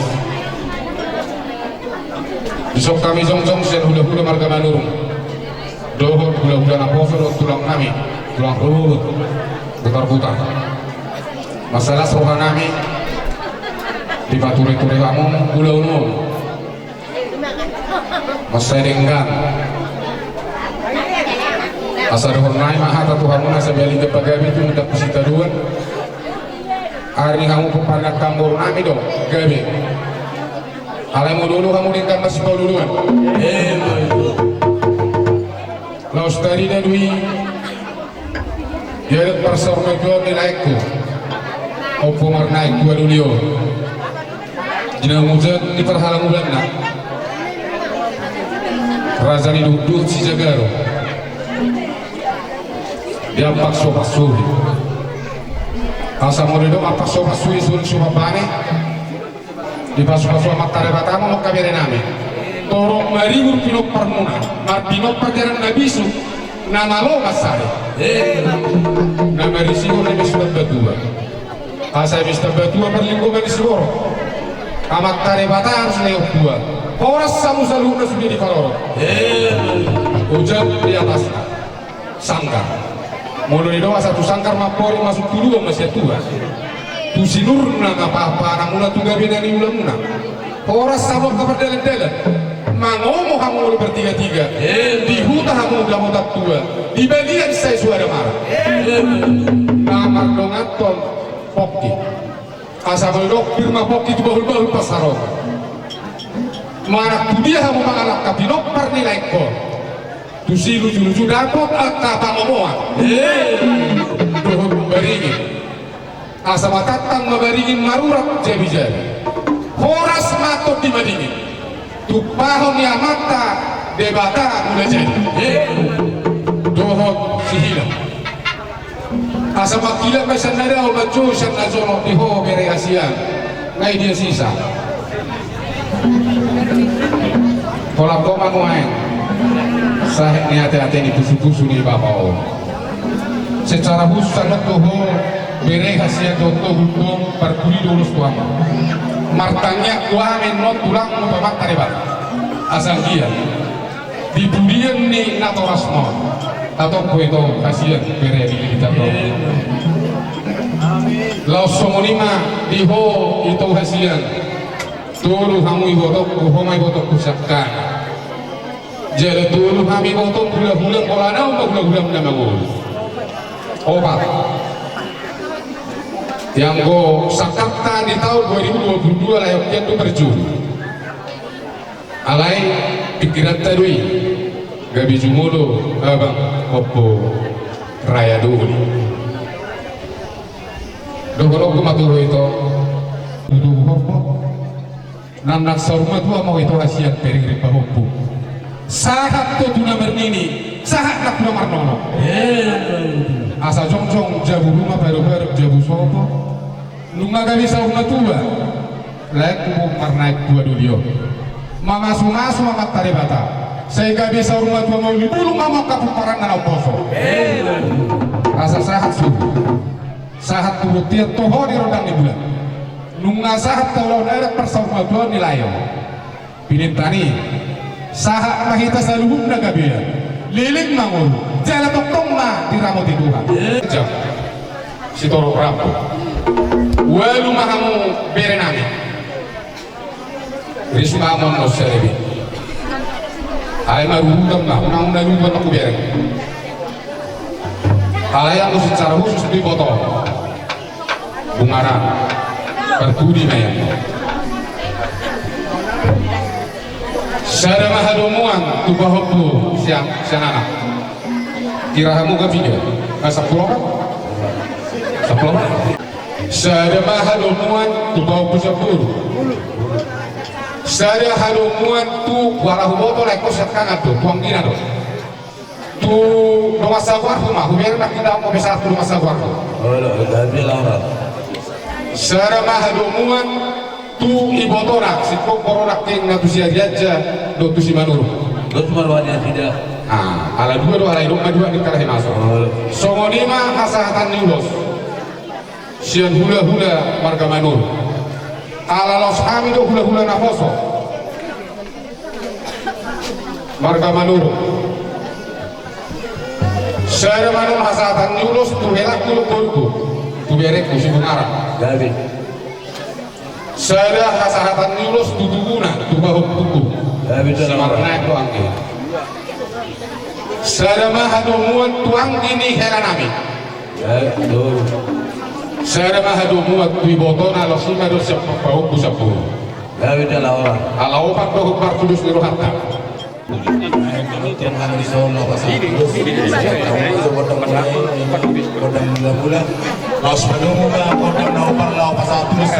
Dison hami jongjong sian hula-hula marga Manurung dohot hula-hula naposo dohot tulang nami, tulang ruhut Butarbutar. Mansai las roha nami dipature-ture hamu ulaon on. Mansai denggan. Asa dohot nai ma hata tu hamu na sabaling gabe gabe tu mundang sitadoan. Ari hamu pomparan ni angka namboru nami do gabe. Alai molo olo hamu denggan masipaolo-oloan. Laos tarida do i di adat parsaurmatuaon ni laengku Ompu Marnaek Tua Doli on. Di na umujak ni parhalangulanna, raja ni duhut-duhut sijaga do. Di ampak so pasui. Asa molo didok ampak so pasui, suling so pambane. Dipasu-pasu Amanta Debata ma angka bere nami. Torop maribur pinomparmuna, marpinompar jalang na bisuk, na malo mansari. Na marisi do na ibis tambatua. Asa ibis tambatua parlinggoman ni siborok. Amanta Debata harus na iompu. Horas hamu saluhutna sude diparorot. Ujan di atas sanggar. Molo didok asa tu sanggar ma amporik, masuk tu lubang ma sian tuan. Tu sinur nang apa-apa namuna tu gabe na niulamuna. Horas hamu angka pardalan-dalan. Mangomo hamu molo partiga-tiga. Di huta hamu dapotan tua. Di balian sai suada mara. Na mardonganhon pongki. Asa molo didok pir ma pongki tu bahul-bahul pansarongan. Manang tu dia hamu mangalangka pinompar ni laengkon. Tusi luju-luju dapot angka pangomoan. Dohot baringin. Asa matantang ma baringin, marurat jabi-jabi. Horas ma tondi madingin. Tumpahon ni Amanta Debata Mulajadi dohot Sihila. Asa mangkilap ma sian na dao, manjou sian na jonok di ho bere hasian. Ngai dia sisa. Holan ho ma nuaeng sahat ni ateate ni pusupusu ni bapa on. Secara khusus adong do ho bere hasian dohot ho gundong, parpudi do ulos tu hamu. Martangiang do hami annon tulangmu tu Amanta Debata. Asa anggiat di pudian ni natorasmu, hatop ho ito hasian bere di Lilitan on. Laos songon i ma di ho ito hasian. Tolu hamu ibotongku, ho ma ibotongku siangkangan. Jala tolu hami ibotongku hulahula, holan ahu ma hulahulam na mangolu. Opat. Ianggo sangkapta di taon dua ribu dua puluh dua lae, ongkian do parjolo. Alai pingkiranta do i, gabe jumolo abang, ompu, raya doli. Dohononku ma tu ho ito, tutu ho, ho. Nangnang saur matua ma ho ito hasian, pering rimba hompu. Sahat do tu na marnini, sahat nang tu na marnono. Asa jongjong jabu ruma, paruparu jabu sopo. Nunga gabe saur matua, laengku ma marnaek tua doli on. Mamasumasu ma Amanta Debata, sai gabe saur matua, mauli bulung ma hamu angka pomparanna na umposo. Asa sahat suhut. Sahat tu bontean, toho di rondang ni bulan. Nunga sahat tu ulaon adat parsaurmatuaon ni lae on. Pinantan i, sahat ma hita saluhutna gabean, leleng ma ngolu, jala tongtong ma diramoti Tuhan. Jam sitorop rambu. Ualu ma hamu berenami. Risma Mono Serebe. Alai marurutan ma, unang, unang lupa aku bereng. Alai aku secara khusus di foto. Bungaran. Bertudi ma ya. Sada ma hadomuan tu pahompu siang, siang anak. Kira hamu gabe piga? Ah, sampulu opat? Sampulu opat? Sada ma hadomuan tu pahompu sian boru. Sada hadomuan tu, wala huboto lae, ho siangkangan do, tu anggina do. Tu dongan sagoarhu ma, hubere nangkin dao, ho pe sahat tu dongan sagoarhu. Olo, gabe laho. Sada ma hadomuan tu ibotona, singkop borona, nangkin na tu Siarianja dohot tu Simanurung. Dohot tu marwani asida. Ah, ala dua do, ala idok ma dua, ningkalahi maso. Olo. Songon i ma hasahatan ni ulos sian hulahula marga Manurung. Ala laos hami do hulahula naposo marga Manurung. Sada ma annon hasahatan ni ulos tu helangku dohot boruku, tu berengku si Bungaran. Gabe. Sada hasahatan ni ulos tu tubuna, tu pahompuku. Gabe, si Marnaek do anggi. Sada ma hadomuan tu anggi ni helanami. Gabe, betul. Sada ma hadomuan tu ibotona, laos i ma do sian pahompu sian boru. Gabe, jala ora. Ala opat do hombar tudos ni rohanta. Gondang mula-mula, laos padomu ma gondang na opat, laos pasahat tudos.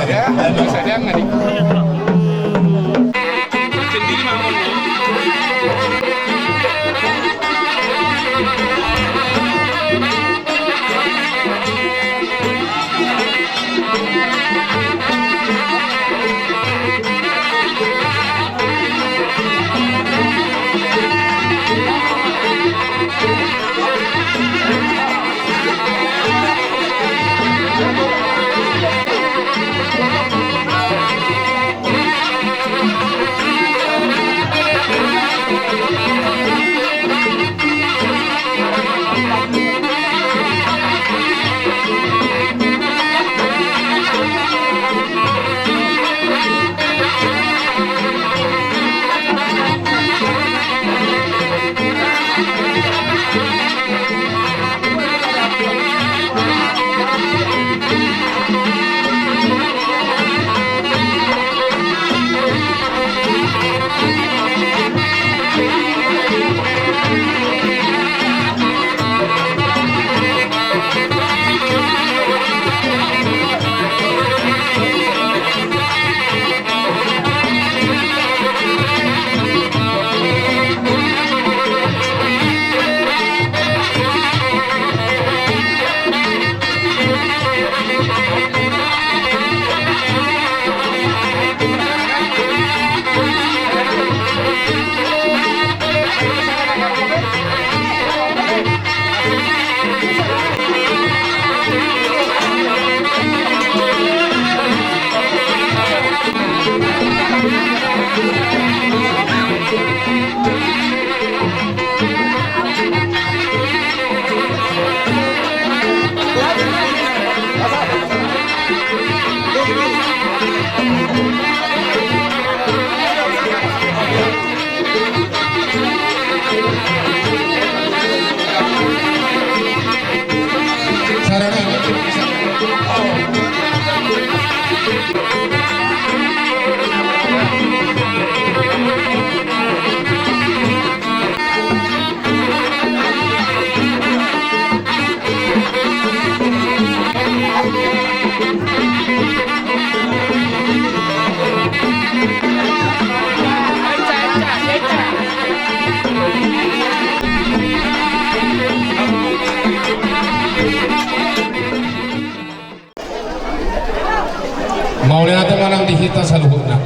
Mauliate ma nang di hita saluhutna.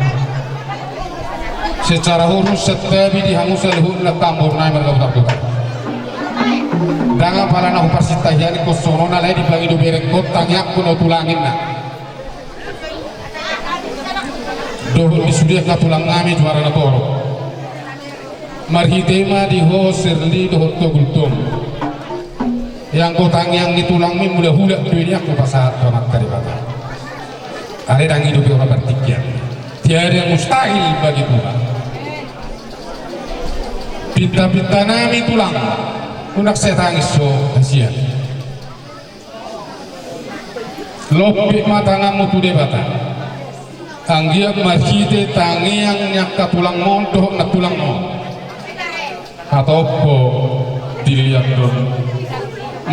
Secara khusus santabi di hamu saluhutna tambur nami marga Butarbutar. Ndang apala na huparsintahian ingkon songon on, alai dipangido berengkon tangiangkon na tulang, ninna. Dohot di sude angka tulang nami Juara na Torop. Marhite ma di ho Serli dohot ho Gultom. Anggo tangiang ni tulangmi mulak-ulak do i, ninna, hupasahat tu Amanta Debata. Alai ndang i dope hona partingkian. Tiada yang mustahil bagi Tuhan. Pinta-pinta nami tulang, unang sai tangis ho hasian. Lompit ma tanganmu tu Debata. Anggiat marhite tangiang ni angka tulangmon dohot nantulangmon, hatop ho diliathon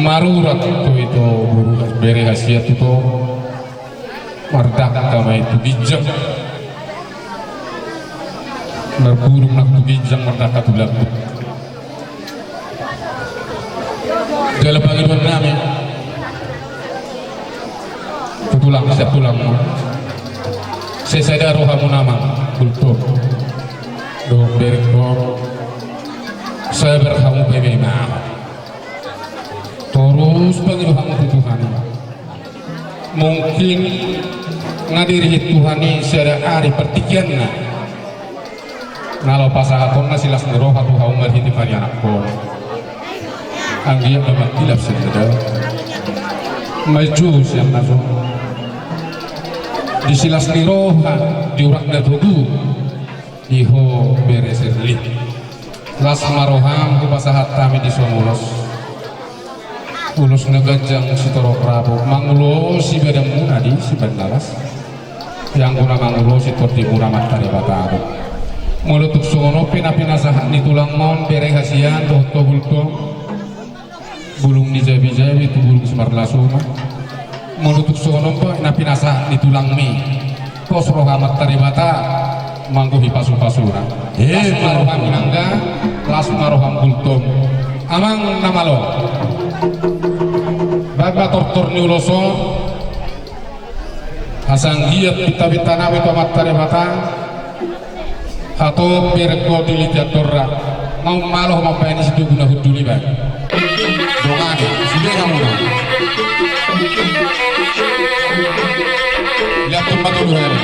marurat tu ito boru, bere hasian tu ito. Mardangka ma i tu ginjang. Marbulung nang tu ginjang, mardangka tu lambung. Jala pangidoan nami tu tulang, sian tulang, sai sada rohamuna, amang Gultom dohot berengkon, sabar hamu, bahen ma. Torus pangido hamu tu Tuhan i. Mungkin nga dirihit Tuhan i sada ari partingkianna. Na laho pasahatonna silas ni roha tu hamu marhite parianakhon. Anggiat ma mangkilap sian na dao, manjou sian na so. Di silas ni roha, di urat na togu, di ho bere Serli. Las ma roham hupasahat hami dison ulos. Ulos na ganjang sitorop rapu, mangulosi badanmuna di siban na las. Ianggo na mangulosi tondimuna Amanta Debata do. Molo tung songon on pe na pinasahat ni tulangmon, bere hasian dohot ho Gultom, bulung ni jabi-jabi tu bulung simarlasuna. Molo tung songon on pe na pinasahat ni tulangmi, pos roha Amanta Debata manggohi pasu-pasuna. Las ma roham, Inangga, las ma roham, Gultom. Amang na malo, bahen ma tortor ni ulos on. Asa anggiat pinta-pinta nami tu Amanta Debata, hatop berengkon dilitian torra. Nga umalo ho mambahen i, sitogu na hundul i bahen. Dongani sude hamuna. Lihat tempat dulu hari.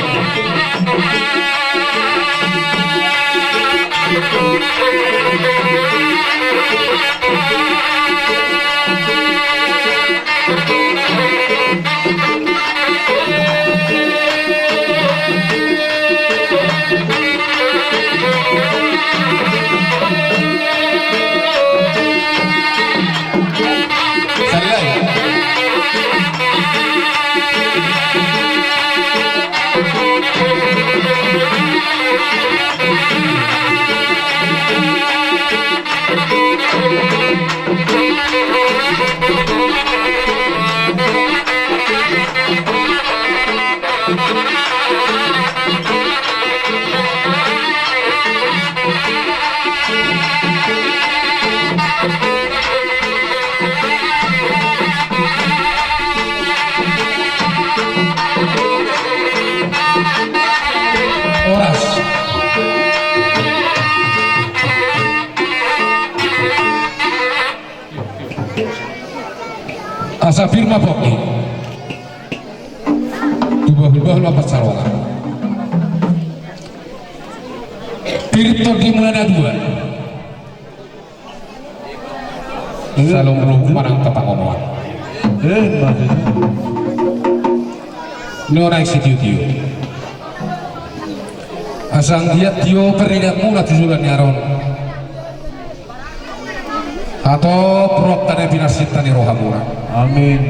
Horas. Asa pir ma pongki tu bahul-bahul ampat sarongan. Pir tondimuna na dua. Salomlom manang tatangonoan. Ni onang sitio-tio. Asa anggiat tio paridanmuna tu joloan ni ari on. Atop roha na pinarsinta ni rohamuna. Amin.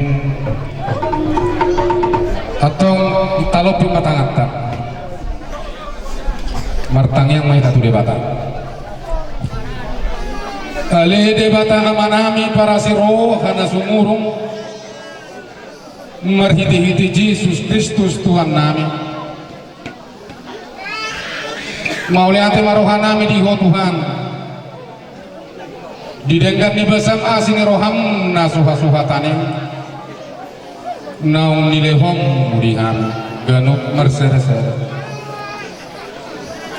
Antong talopi ma tanganta. Martangiang ma hita tu Debata. Ale Debata Amanami parasi roha na sumurung, marhitehite Jesus Kristus Tuhannami. Mauliate ma rohanami di Ho Tuhan. Di denggan ni basam asi ni roham na suhasuhatan i, naung nilehonmu di hami ganup marsadasada.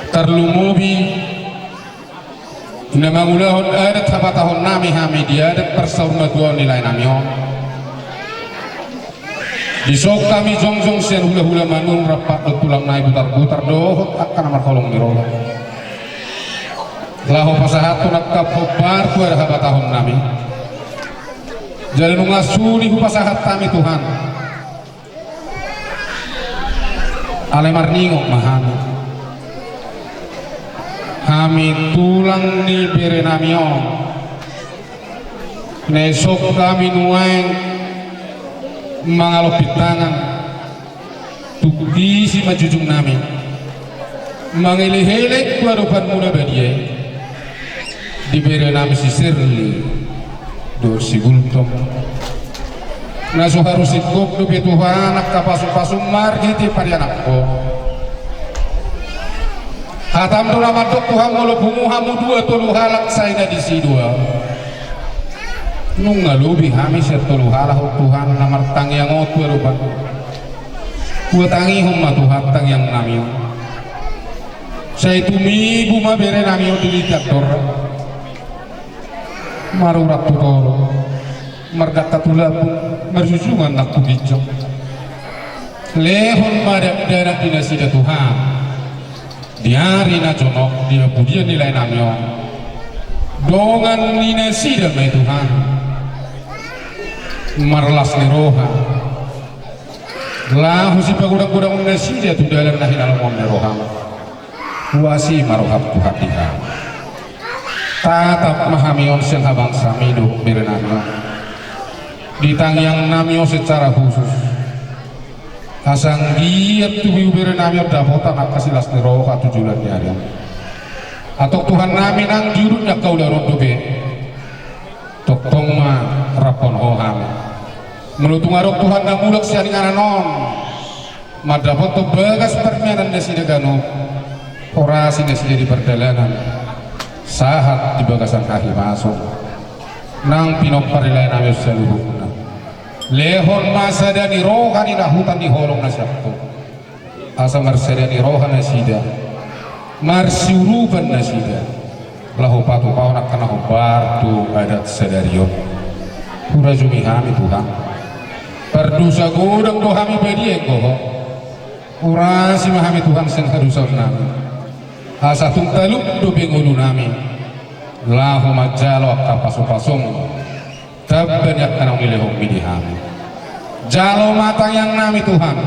Tarlumobi na mangulahon adat habatahonnami hami di adat parsaurmatuaon ni laenami on. Dison hami jongjong sian hulahula manurung rap dohot tulang nai butarbutar dohot angka na marholong ni roha, laho pasahathon angka hombar tu adat habatahonnami. Jala nunga sudi hupasahat hami Tuhan. Alai marningot ma hami. Hami tulang ni berenami on, na dison hami nuaeng mangalompit tangan, tung disi ma jujungnami mangelekelek tu adopanmu na badia i, di berenami si Sirli dohot si Gultom. Na so haru singkop dope Tuhan angka pasupasu marhite parianakhon. Hatam do na mandok Tuhan, molo pungu hamu dua tolu halak sai na disi do ahu. Nunga lobi hami sian tolu halak on Tuhan na martangiang on tu adopanmu. Huhatangihon ma Tuhan tangiangnami on. Sai tumibu ma berenami on di lingkar torop. Marurat tu toru, marganta tu lambung, marjujungan nang tu ginjang. Lehon ma dakdanak di nasida Tuhan. Di ari na jonok di hapudian ni laenami on, dongan ni nasida ma i Tuhan. Marlas ni roha. Laho sipagodanggodangon nasida tu dalan na hinalomohon ni roham. Huasi ma roham Tuhan di hami. Tatap ma hami on sian habangsami dohot berenami on. Di tangiangnami on secara khusus, asa anggiat tumibu berenami on dapotan angka silas ni roha tu joloan ni ari on. Antong Tuhannami, nang di udut ni angka ulaon on dope, tongtong ma raphon Ho hami. Molo tung adong Tuhan na mulak sian inganan on, mandapothon bagas parmianan nasida ganup, horasi nasida di pardalanan, sahat di bagasan hahipason, nang pinompar ni laenami on saluhutna. Lehon ma sada ni roha ni lahutan ni holong na sian Ho. Asa marsada ni roha nasida, marsiurupan nasida, laho patupahon angka na hombar tu adat sadari on. Hurajumi hami Tuhan. Pardosa godang do hami badia anggo Ho. Urasi ma hami Tuhan sian hadosaonnami. Asa tung talup dope ngolunami, laho manjalo angka pasupasum. Tamba ni angka naung nilehonmi di hami. Jalo ma tangiangnami Tuhan.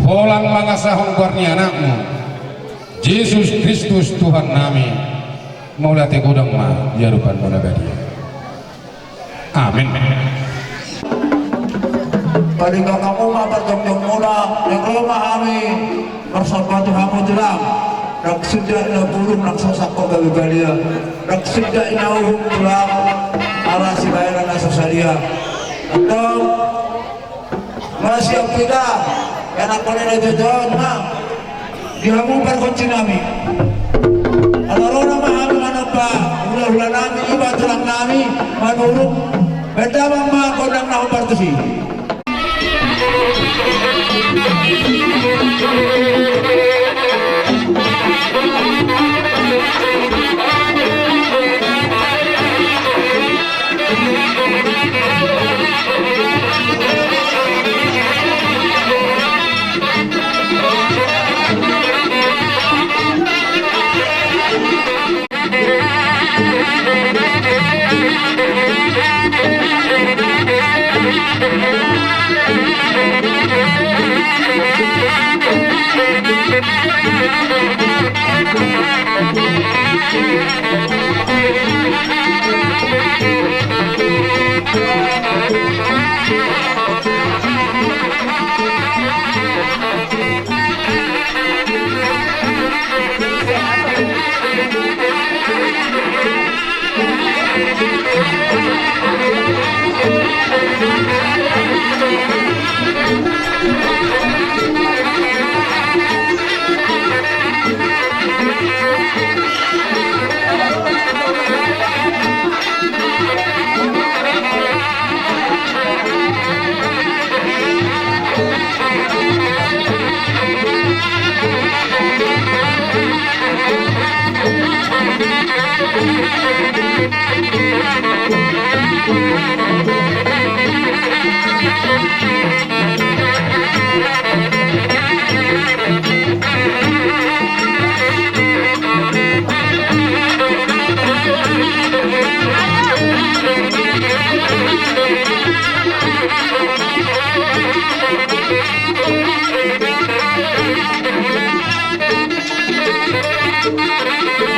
Holan mangasahon goar ni Anakmu, Jesus Kristus Tuhannami. Mauliate godang ma di adopanmu na badia. Amin. Palinggangkon hamu ma parjongjongmuna, naeng ro ma hami. Marsomba tu hamu tulang, nang suda na burung nang so sangkot gabe balia, nang suda na uhum tulang, ala sibahenon na so sadia. Antong, masiop hita, anak pande na jojon ma di hamu pargonsinami. Ala ro nama hami manomba hulahulanami, iba tulangnami, Manurung, bahen damang ma gondang na hombar tusi.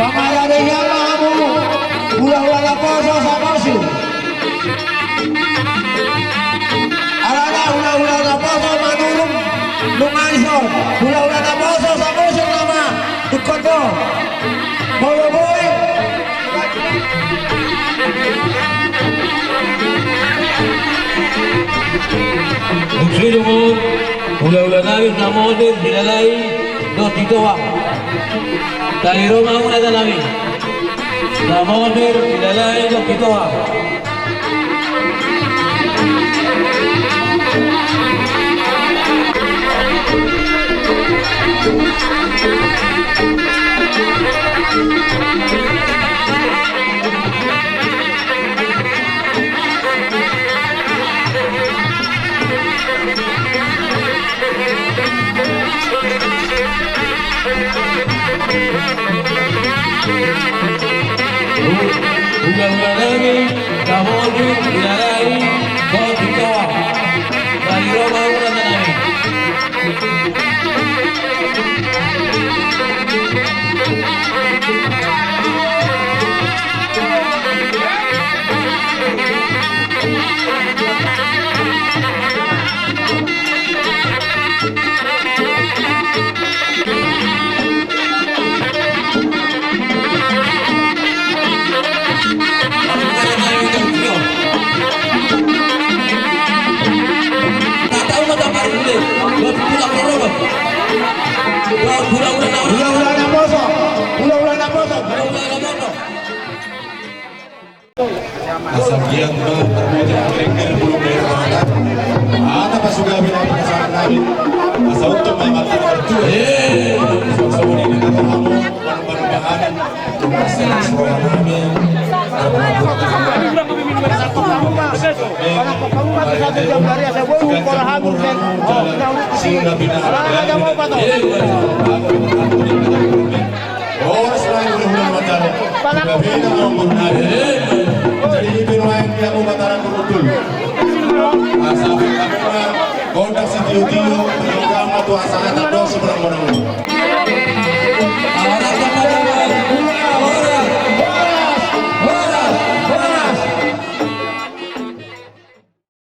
Pangalarean ma hamu hulahula naposo Samosir. Alana hulahula naposo Manurung nunga dison, hulahula naposo Samosir nama ingkon do. Molo boi. Muse dongan, hulahula nami Samosir, Silalai dohot Sitohang. Tali ro ma hamu, amang nami. Samosir, Silalai dohot Sitohang. Hulahula nami Samosir, Silalai dohot Sitohang. Tali ro ma hamu, amang nami. Hulahula naposo, hulahula naposo. Asa giat ma tarboto, lengger bulung ni roha. Asa pasugabe na pasahat nami. Asa untung ma mata tertua. Songon i ma hata hamu, panumpahan. Asa roha nami. Sing na pina. Horas ma hulahula Nababan. Gabe na ma umur nami. Jadi i pe nuaeng di hamu Batara Gurudul. Asa pe hamu ma gondang sitiotio, gondang ma tu asa hatop do siborangborang.